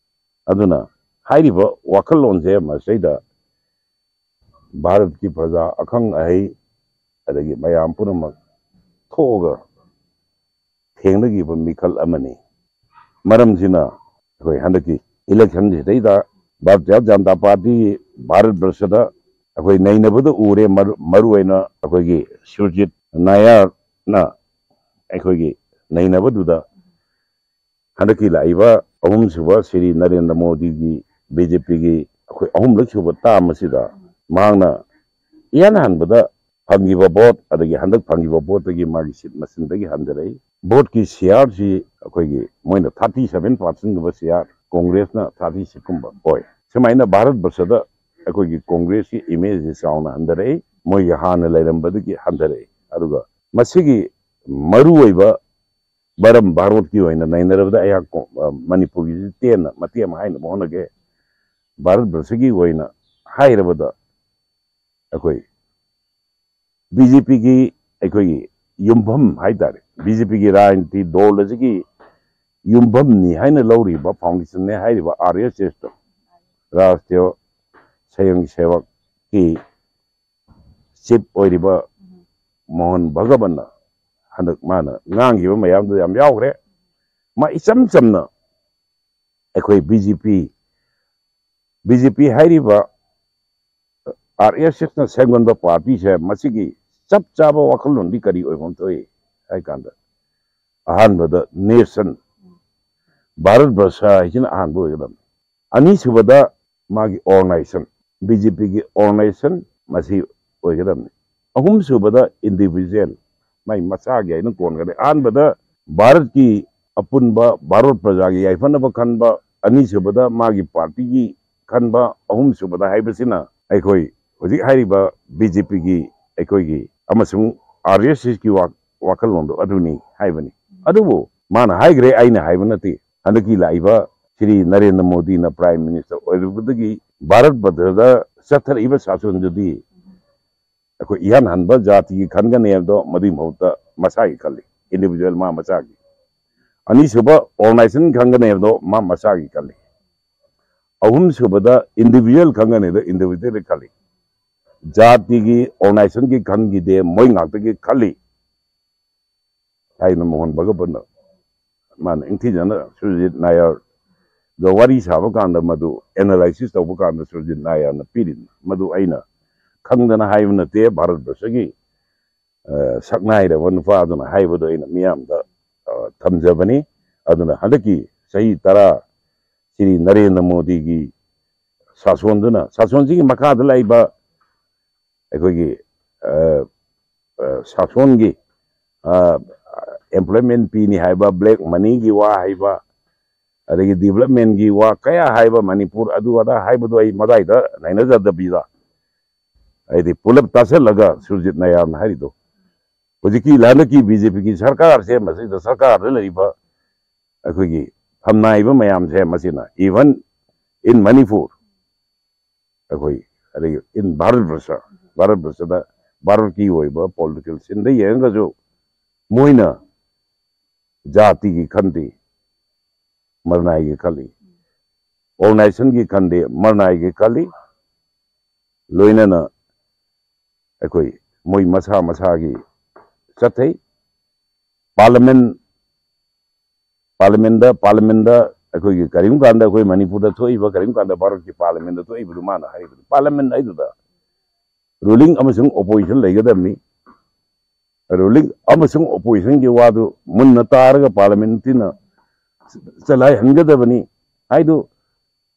ꯑꯗꯨꯅ ꯍꯥꯏꯔꯤꯕ ꯋꯥꯈꯜꯂꯣꯟꯁꯦ ꯃꯁꯤꯗ ꯚꯥꯔꯠꯀꯤ ꯄ꯭ꯔꯖꯥ ꯑꯈꯪ ꯑꯍꯩ ꯑꯗꯒꯤ ꯃꯌꯥꯝ ꯄꯨꯝꯅꯃꯛ ꯊꯣꯛꯑꯒ ꯊꯦꯡꯅꯈꯤꯕ ꯃꯤꯈꯜ ꯑꯃꯅꯤ꯫ ꯃꯔꯝꯁꯤꯅ ꯑꯩꯈꯣꯏ ꯍꯟꯗꯛꯀꯤ election ꯁꯤꯗꯩꯗ ꯚꯥꯔꯇꯤꯌ ꯖꯅꯇꯥ ꯄꯥꯔꯇꯤ ꯚꯥꯔꯠ ꯕꯔꯁꯗ ꯑꯩꯈꯣꯏ ꯅꯩꯅꯕꯗ ꯎꯔꯦ, ꯃꯔꯨ-, ꯃꯔꯨꯑꯣꯏꯅ ꯑꯩꯈꯣꯏꯒꯤ ꯁꯨꯔꯖꯤꯠ ꯅꯥꯌꯔꯅ ꯑꯩꯈꯣꯏꯒꯤ ꯅꯩꯅꯕꯗꯨꯗ ꯍꯟꯗꯛꯀꯤ ꯂꯥꯛꯏꯕ ꯑꯍꯨꯝꯁꯨꯕ ꯁ꯭ꯔꯤ ꯅꯔꯦꯟꯗ꯭ꯔ ꯃꯣꯗꯤꯒꯤ ꯕꯤ ꯖꯦ ꯄꯤꯒꯤ ꯑꯩꯈꯣꯏ ꯑꯍꯨꯝꯂꯛ ꯁꯨꯕ term ꯑꯁꯤꯗ ꯃꯍꯥꯛꯅ ꯏꯍꯥꯟ ꯍꯥꯟꯕꯗ ꯐꯪꯈꯤꯕ vote, ꯑꯗꯒꯤ ꯍꯟꯗꯛ ꯐꯪꯈꯤꯕ vote ꯇꯒꯤ ꯃꯥꯒꯤ seat ꯃꯁꯤꯡꯗꯒꯤ ꯍꯟꯊꯔꯛꯏ꯫ Vote ꯀꯤ share ꯁꯤ ꯑꯩꯈꯣꯏꯒꯤ ꯃꯣꯏꯅ thirty seven percent ꯒꯨꯝꯕ share, Congress ꯅ thirty six ꯀꯨꯝꯕ ꯑꯣꯏ꯫ ꯁꯨꯃꯥꯏꯅ ꯚꯥꯔꯠ ꯕꯔꯁꯗ ꯑꯩꯈꯣꯏꯒꯤ Congress ꯀꯤ image ꯁꯤ ꯆꯥꯎꯅ ꯍꯟꯊꯔꯛꯏ, ꯃꯣꯏꯒꯤ ꯍꯥꯟꯅ ꯂꯩꯔꯝꯕꯗꯒꯤ ꯍꯟꯊꯔꯛꯏ꯫ ꯑꯗꯨꯒ ꯃꯁꯤꯒꯤ ꯃꯔꯨꯑꯣꯏꯕ ꯃꯔꯝ ꯚꯥꯔꯠꯀꯤ ꯑꯣꯏꯅ ꯅꯩꯅꯔꯕꯗ ꯑꯩꯍꯥꯛ ꯀꯣ-, ꯑ, ꯃꯅꯤꯄꯨꯔꯒꯤꯁꯤ ꯇꯦꯟꯅ ꯃꯇꯦꯛ ꯑꯃ ꯍꯥꯏꯅꯕ ꯍꯣꯠꯅꯒꯦ꯫ ꯚꯥꯔꯠ ꯕꯔꯁꯒꯤ ꯑꯣꯏꯅ ꯍꯥꯏꯔꯕꯗ ꯑꯩꯈꯣꯏ ꯕꯤ ꯖꯦ ꯄꯤꯒꯤ ꯑꯩꯈꯣꯏꯒꯤ ꯌꯨꯝꯐꯝ ꯍꯥꯏ ꯇꯥꯔꯦ, ꯕꯤ ꯖꯦ ꯄꯤꯒꯤ ꯔꯥꯖꯅꯤꯇꯤ ꯗꯣꯜ ꯑꯁꯤꯒꯤ ꯌꯨꯝꯐꯝꯅꯤ ꯍꯥꯏꯅ ꯂꯧꯔꯤꯕ foundation ꯅꯦ ꯍꯥꯏꯔꯤꯕ ꯑꯥꯔ ꯑꯦꯁ ꯑꯦꯁ ꯇꯣ, ꯔꯥꯁꯇ꯭ꯔꯤꯌ ꯁ꯭ꯋꯌꯪ ꯁꯦꯋꯛꯀꯤ ꯆꯤꯐ ꯑꯣꯏꯔꯤꯕ ꯃꯣꯍꯟ ꯚꯒꯕꯟꯅ ꯍꯟꯗꯛ ꯃꯥꯅ ꯉꯥꯡꯈꯤꯕ ꯃꯌꯥꯝꯗꯨ ꯌꯥꯝ ꯌꯥꯎꯈ꯭ꯔꯦ꯫ ꯃꯥ ꯏꯆꯝ ꯆꯝꯅ ꯑꯩꯈꯣꯏ ꯕꯤ ꯖꯦ ꯄꯤ, ꯕꯤ ꯖꯦ ꯄꯤ ꯍꯥꯏꯔꯤꯕ ꯑꯥꯔ ꯑꯦꯁ ꯑꯦꯁꯅ ꯁꯦꯝꯒꯟꯕ ꯄꯥꯔꯇꯤꯁꯦ, ꯃꯁꯤꯒꯤ ꯆꯞ ꯆꯥꯕ ꯋꯥꯈꯜꯂꯣꯟꯗꯤ ꯀꯔꯤ ꯑꯣꯏꯐꯝ ꯊꯣꯛꯏ ꯍꯥꯏ ꯀꯥꯟꯗ, ꯑꯍꯥꯟꯕꯗ ꯅꯦꯁꯟ, ꯚꯥꯔꯠ ꯕꯔꯁ ꯍꯥꯏꯁꯤꯅ ꯑꯍꯥꯟꯕ ꯑꯣꯏꯒꯗꯕꯅꯤ꯫ ꯑꯅꯤꯁꯨꯕꯗ ꯃꯥꯒꯤ ꯑꯣꯔꯒꯅꯥꯏꯖꯦꯁꯟ, ꯕꯤ ꯖꯦ ꯄꯤꯒꯤ ꯑꯣꯔꯒꯅꯥꯏꯖꯦꯁꯟ ꯃꯁꯤ ꯑꯣꯏꯒꯗꯕꯅꯤ꯫ ꯑꯍꯨꯝꯁꯨꯕꯗ ꯏꯟꯗꯤꯚꯤꯖꯨꯋꯦꯜ, ꯃꯥꯏ ꯃꯁꯥꯒꯤ ꯍꯥꯏꯅ ꯀꯣꯟꯒꯅꯤ꯫ ꯑꯍꯥꯟꯕꯗ ꯚꯥꯔꯠꯀꯤ ꯑꯄꯨꯟꯕ ꯚꯥꯔꯠ ꯄ꯭ꯔꯖꯥꯒꯤ ꯌꯥꯏꯐꯅꯕ ꯈꯟꯕ, ꯑꯅꯤꯁꯨꯕꯗ ꯃꯥꯒꯤ ꯄꯥꯔꯇꯤꯒꯤ ꯈꯟꯕ, ꯑꯍꯨꯝꯁꯨꯕꯗ ꯍꯥꯏꯕꯁꯤꯅ ꯑꯩꯈꯣꯏ ꯍꯧꯖꯤꯛ ꯍꯥꯏꯔꯤꯕ ꯕꯤ ꯖꯦ ꯄꯤꯒꯤ ꯑꯩꯈꯣꯏꯒꯤ ꯑꯃꯁꯨꯡ ꯑꯥꯔ ꯑꯦꯁ ꯑꯦꯁꯀꯤ ꯋꯥꯈꯜꯂꯣꯟꯗꯣ ꯑꯗꯨꯅꯤ ꯍꯥꯏꯕꯅꯤ꯫ ꯑꯗꯨꯕꯨ ꯃꯥꯅ ꯍꯥꯏꯈ꯭ꯔꯦ, ꯑꯩꯅ ꯍꯥꯏꯕ ꯅꯠꯇꯦ꯫ ꯍꯟꯗꯛꯀꯤ ꯂꯥꯛꯏꯕ ꯁ꯭ꯔꯤ ꯅꯔꯦꯟꯗ꯭ꯔ ꯃꯣꯗꯤꯅ ꯄ꯭ꯔꯥꯏꯝ ꯃꯤꯅꯤꯁꯇꯔ ꯑꯣꯏꯔꯨꯕꯗꯒꯤ ꯚꯥꯔꯠ ꯕꯔꯗ ꯆꯠꯊꯔꯛꯏꯕ ꯁꯥꯁꯣꯟꯗꯨꯗꯤ ꯑꯩꯈꯣꯏ ꯏꯍꯥꯟ ꯍꯥꯟꯕ ꯖꯥꯇꯤꯒꯤ ꯈꯟꯒꯅꯤ ꯍꯥꯏꯕꯗꯣ ꯃꯗꯨꯒꯤ ꯃꯍꯨꯠꯇ ꯃꯁꯥꯒꯤ ꯈꯜꯂꯤ, ꯏꯟꯗꯤꯚꯤꯖꯨꯋꯦꯜ ꯃꯥ ꯃꯁꯥꯒꯤ꯫ ꯑꯅꯤꯁꯨꯕ ꯑꯣꯔꯒꯅꯥꯏꯖꯦꯁꯟ ꯈꯟꯒꯅꯤ ꯍꯥꯏꯕꯗꯣ ꯃꯥ ꯃꯁꯥꯒꯤ ꯈꯜꯂꯤ꯫ ꯑꯍꯨꯝꯁꯨꯕꯗ ꯏꯟꯗꯤꯚꯤꯖꯨꯋꯦꯜ ꯈꯟꯒꯅꯤ ꯍꯥꯏꯕꯗꯣ ꯏꯟꯗꯤꯚꯤꯖꯨꯋꯦꯜ ꯈꯜꯂꯤ꯫ ꯖꯥꯇꯤꯒꯤ ꯑꯣꯔꯒꯅꯥꯏꯖꯦꯁꯟꯒꯤ ꯈꯟꯈꯤꯗꯦ, ꯃꯣꯏ ꯉꯥꯛꯇꯒꯤ ꯈꯜꯂꯤ ꯍꯥꯏꯅ ꯃꯣꯍꯟ ꯚꯒꯕꯟꯅ ꯃꯥꯅ ꯅꯤꯡꯊꯤꯖꯅ ꯁꯨꯔꯖꯤꯠ ꯅꯥꯌꯔꯒ ꯋꯥꯔꯤ ꯁꯥꯕ ꯀꯥꯟꯗ ꯃꯗꯨ ꯑꯦꯅꯥꯂꯥꯏꯁꯤꯁ ꯇꯧꯕ ꯀꯥꯟꯗ ꯁꯨꯔꯖꯤꯠ ꯅꯥꯌꯔꯅ ꯄꯤꯔꯤꯕꯅꯤ꯫ ꯃꯗꯨ ꯑꯩꯅ ꯈꯪꯗꯅ ꯍꯥꯏꯕ ꯅꯠꯇꯦ, ꯚꯥꯔꯠ ꯕꯔꯁꯒꯤ ꯁꯛꯅꯥꯏꯔꯕ ꯅꯨꯄꯥ ꯑꯗꯨꯅ ꯍꯥꯏꯕꯗꯣ ꯑꯩꯅ ꯃꯤꯌꯥꯝꯗ ꯊꯝꯖꯕꯅꯤ꯫ ꯑꯗꯨꯅ ꯍꯟꯗꯛꯀꯤ ꯆꯍꯤ ꯇꯔꯥ ꯁ꯭ꯔꯤ ꯅꯔꯦꯟꯗ꯭ꯔ ꯃꯣꯗꯤꯒꯤ ꯁꯥꯁꯣꯟꯗꯨꯅ, ꯁꯥꯁꯣꯟꯁꯤꯒꯤ ꯃꯈꯥꯗ ꯂꯩꯕ ꯑꯩꯈꯣꯏꯒꯤ ꯁꯥꯁꯣꯟꯒꯤ ꯑꯦꯝꯄ꯭ꯂꯣꯏꯃꯦꯟ ꯄꯤꯅꯤ ꯍꯥꯏꯕ, ꯕ꯭ꯂꯦꯛ ꯃꯅꯤꯒꯤ ꯋꯥ ꯍꯥꯏꯕ, ꯑꯗꯒꯤ ꯗꯤꯕꯂꯞꯃꯦꯟꯒꯤ ꯋꯥ ꯀꯌꯥ ꯍꯥꯏꯕ, ꯃꯅꯤꯄꯨꯔ ꯑꯗꯨ ꯑꯗꯥ ꯍꯥꯏꯕꯗꯣ ꯑꯩ ꯃꯗꯥꯏꯗ ꯅꯩꯅꯖꯗꯕꯤꯗ, ꯍꯥꯏꯗꯤ ꯄꯨꯂꯞ ꯇꯥꯁꯤꯜꯂꯒ ꯁꯨꯔꯖꯤꯠ ꯅꯥꯌꯔꯅ ꯍꯥꯏꯔꯤꯗꯣ, ꯍꯧꯖꯤꯛꯀꯤ ꯍꯟꯗꯛꯀꯤ ꯕꯤ ꯖꯦ ꯄꯤꯒꯤ ꯁꯔꯀꯥꯔꯁꯦ, ꯃꯁꯤꯗ ꯁꯔꯀꯥꯔꯗ ꯂꯩꯔꯤꯕ ꯑꯩꯈꯣꯏꯒꯤ ꯐꯝꯅꯥꯏꯕ ꯃꯌꯥꯝꯁꯦ, ꯃꯁꯤꯅ even in ꯃꯅꯤꯄꯨꯔ, ꯑꯩꯈꯣꯏ ꯑꯗꯒꯤ in ꯚꯥꯔꯠ ꯕꯔꯁ, ꯚꯥꯔꯠ ꯕꯔꯁꯗ ꯚꯥꯔꯠꯀꯤ ꯑꯣꯏꯕ ꯄꯣꯂꯤꯇꯤꯀꯦꯜ ꯁꯤꯟꯗ ꯌꯦꯡꯉꯒꯁꯨ ꯃꯣꯏꯅ ꯖꯥꯇꯤꯒꯤ ꯈꯟꯗꯦ, ꯃꯔꯅꯥꯏꯒꯤ ꯈꯜꯂꯤ, organization ꯒꯤ ꯈꯟꯗꯦ, ꯃꯔꯅꯥꯏꯒꯤ ꯈꯜꯂꯤ꯫ ꯂꯣꯏꯅꯅ ꯑꯩꯈꯣꯏ ꯃꯣꯏ ꯃꯁꯥ ꯃꯁꯥꯒꯤ ꯆꯠꯊꯩ꯫ Parliament, Parliament ꯗ, Parliament ꯗ ꯑꯩꯈꯣꯏꯒꯤ ꯀꯔꯤꯒꯨꯝꯕ ꯀꯥꯟꯗ ꯑꯩꯈꯣꯏ ꯃꯅꯤꯄꯨꯔꯗ ꯊꯣꯛꯏꯕ, ꯀꯔꯤꯒꯨꯝꯕ ꯀꯥꯟꯗ ꯚꯥꯔꯠꯀꯤ Parliament ꯗ ꯊꯣꯛꯏꯕꯗꯨ ꯃꯥꯅ ꯍꯥꯏꯔꯤꯕꯗꯨ, Parliament ꯍꯥꯏꯗꯨꯗ ruling ꯑꯃꯁꯨꯡ opposition ꯂꯩꯒꯗꯕꯅꯤ꯫ Ruling ꯑꯃꯁꯨꯡ opposition ꯒꯤ ꯋꯥꯗꯨ ꯃꯨꯟꯅ ꯇꯥꯔꯒ Parliament ꯅ ꯆꯂꯥꯏꯍꯟꯒꯗꯕꯅꯤ ꯍꯥꯏꯗꯨ,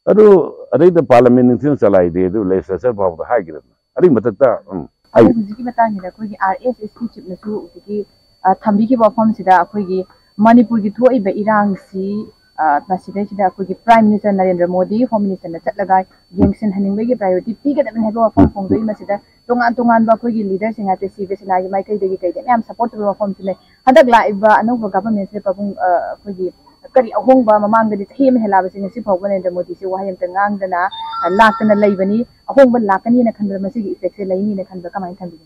ꯑꯗꯨ ꯑꯗꯩꯗ Parliament ꯅ ꯆꯂꯥꯏꯗꯦ, ꯑꯗꯨ legislature ꯐꯥꯎꯕꯗ ꯍꯥꯏꯈꯤꯗꯕꯅꯤ꯫ ꯑꯗꯨꯒꯤ ꯃꯊꯛꯇ, ꯎꯝ, ꯑꯗꯣ ꯍꯥꯏꯌꯨ꯫ ꯍꯧꯖꯤꯛꯀꯤ ꯃꯇꯥꯡꯁꯤꯗ ꯑꯩꯈꯣꯏꯒꯤ R S S ꯀꯤ chief ꯅꯁꯨ ꯍꯧꯖꯤꯛꯀꯤ, ꯑ, ꯊꯝꯕꯤꯈꯤꯕ ꯋꯥꯐꯝꯁꯤꯗ ꯑꯩꯈꯣꯏꯒꯤ ꯃꯅꯤꯄꯨꯔꯒꯤ ꯊꯣꯛꯏꯕ ꯏꯔꯥꯡꯁꯤ, ꯑ, ꯃꯁꯤꯗꯩꯁꯤꯗ ꯑꯩꯈꯣꯏꯒꯤ Prime Minister Narendra Modi, Home Minister ꯅ ꯆꯠꯂꯒ ꯌꯦꯡꯁꯤꯟꯍꯟꯅꯤꯡꯕꯒꯤ priority ꯄꯤꯒꯗꯕꯅꯤ ꯍꯥꯏꯕ ꯋꯥꯐꯝ ꯐꯣꯡꯗꯣꯛꯏ꯫ ꯃꯁꯤꯗ ꯇꯣꯉꯥꯟ ꯇꯣꯉꯥꯟꯕ ꯑꯩꯈꯣꯏꯒꯤ leader ꯁꯤꯡ ꯍꯥꯏꯕꯗꯤ ꯁꯤꯕ ꯁꯦꯅꯥꯒꯤ ꯃꯥꯏꯀꯩꯗꯒꯤ ꯀꯩꯗꯒꯤ ꯃꯌꯥꯝ support ꯇꯧꯕ ꯋꯥꯐꯝꯁꯨ ꯂꯩ꯫ ꯍꯟꯗꯛ ꯂꯥꯛꯏꯕ ꯑꯅꯧꯕ government ꯁꯤꯗ ꯄꯥꯕꯨꯡ, ꯑ, ꯑꯩꯈꯣꯏꯒꯤ ꯀꯔꯤ ꯑꯍꯣꯡꯕ, ꯃꯃꯥꯡꯗꯗꯤ ꯆꯍꯤ ꯑꯃ ꯍꯦꯜꯂꯛꯑꯕꯁꯦ ꯉꯁꯤ ꯐꯥꯎꯕ ꯅꯔꯦꯟꯗ꯭ꯔ ꯃꯣꯗꯤꯁꯦ ꯋꯥꯍꯩ ꯑꯝꯇ ꯉꯥꯡꯗꯅ, ꯑ, ꯂꯥꯛꯇꯅ ꯂꯩꯕꯅꯤ꯫ ꯑꯍꯣꯡꯕ ꯂꯥꯛꯀꯅꯤꯅ ꯈꯟꯕꯗ ꯃꯁꯤꯒꯤ effect ꯁꯦ ꯂꯩꯅꯤꯅ ꯈꯟꯕ ꯀꯃꯥꯏꯅ ꯈꯟꯕꯤꯒꯦ?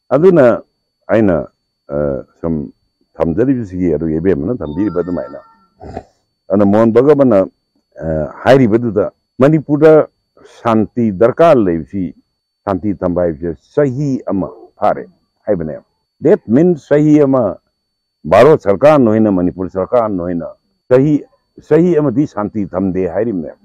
ꯑꯗꯨꯅ ꯑꯩꯅ, ꯑ, ꯁꯨꯝ ꯊꯝꯖꯔꯤꯕꯁꯤꯒꯤ, ꯑꯗꯨꯒ ꯏꯕꯦꯝꯃꯅ ꯊꯝꯕꯤꯔꯤꯕ ꯑꯗꯨꯃꯥꯏꯅ, ꯑꯗꯨꯅ ꯃꯣꯍꯟ ꯚꯒꯕꯅ, ꯑ, ꯍꯥꯏꯔꯤꯕꯗꯨꯗ ꯃꯅꯤꯄꯨꯔꯗ ꯁꯥꯟꯇꯤ ꯗꯔꯀꯥꯔ ꯂꯩꯕꯁꯤ, ꯁꯥꯟꯇꯤ ꯊꯝꯕ ꯍꯥꯏꯕꯁꯦ ꯆꯍꯤ ꯑꯃ ꯐꯥꯔꯦ ꯍꯥꯏꯕꯅꯦꯕ꯫ That means ꯆꯍꯤ ꯑꯃ ꯚꯥꯔꯠ ꯁꯔꯀꯥꯔꯅ ꯑꯣꯏꯅ, ꯃꯅꯤꯄꯨꯔ ꯁꯔꯀꯥꯔꯅ ꯑꯣꯏꯅ ꯆꯍꯤ, ꯆꯍꯤ ꯑꯃꯗꯤ ꯁꯥꯟꯇꯤ ꯊꯝꯗꯦ ꯍꯥꯏꯔꯤꯕꯅꯦꯕ꯫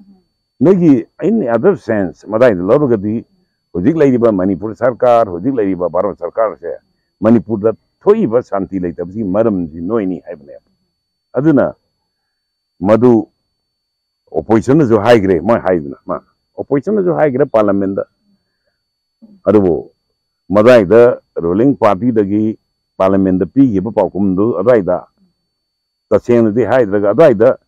ꯅꯣꯏꯒꯤ, in other sense, ꯃꯗꯥꯏꯗ ꯂꯧꯔꯒꯗꯤ ꯍꯧꯖꯤꯛ ꯂꯩꯔꯤꯕ ꯃꯅꯤꯄꯨꯔ ꯁꯔꯀꯥꯔ, ꯍꯧꯖꯤꯛ ꯂꯩꯔꯤꯕ ꯚꯥꯔꯠ ꯁꯔꯀꯥꯔꯁꯦ ꯃꯅꯤꯄꯨꯔꯗ ꯊꯣꯛꯏꯕ ꯁꯥꯟꯇꯤ ꯂꯩꯇꯕꯁꯤꯒꯤ ꯃꯔꯝꯁꯤ ꯅꯣꯏꯅꯤ ꯍꯥꯏꯕꯅꯦꯕ꯫ ꯑꯗꯨꯅ ꯃꯗꯨ opposition ꯅꯁꯨ ꯍꯥꯏꯈ꯭ꯔꯦ, ꯃꯣꯏ ꯍꯥꯏꯗꯅ, ꯃꯥ opposition ꯅꯁꯨ ꯍꯥꯏꯈ꯭ꯔꯦ Parliament ꯇ꯫ ꯑꯗꯨꯕꯨ ꯃꯗꯥꯏꯗ ruling party ꯗꯒꯤ Parliament ꯇ ꯄꯤꯈꯤꯕ ꯄꯥꯎꯈꯨꯝꯗꯨ ꯑꯗꯥꯏꯗ ꯇꯁꯦꯡꯅꯗꯤ ꯍꯥꯏꯗ꯭ꯔꯒ ꯑꯗꯥꯏꯗ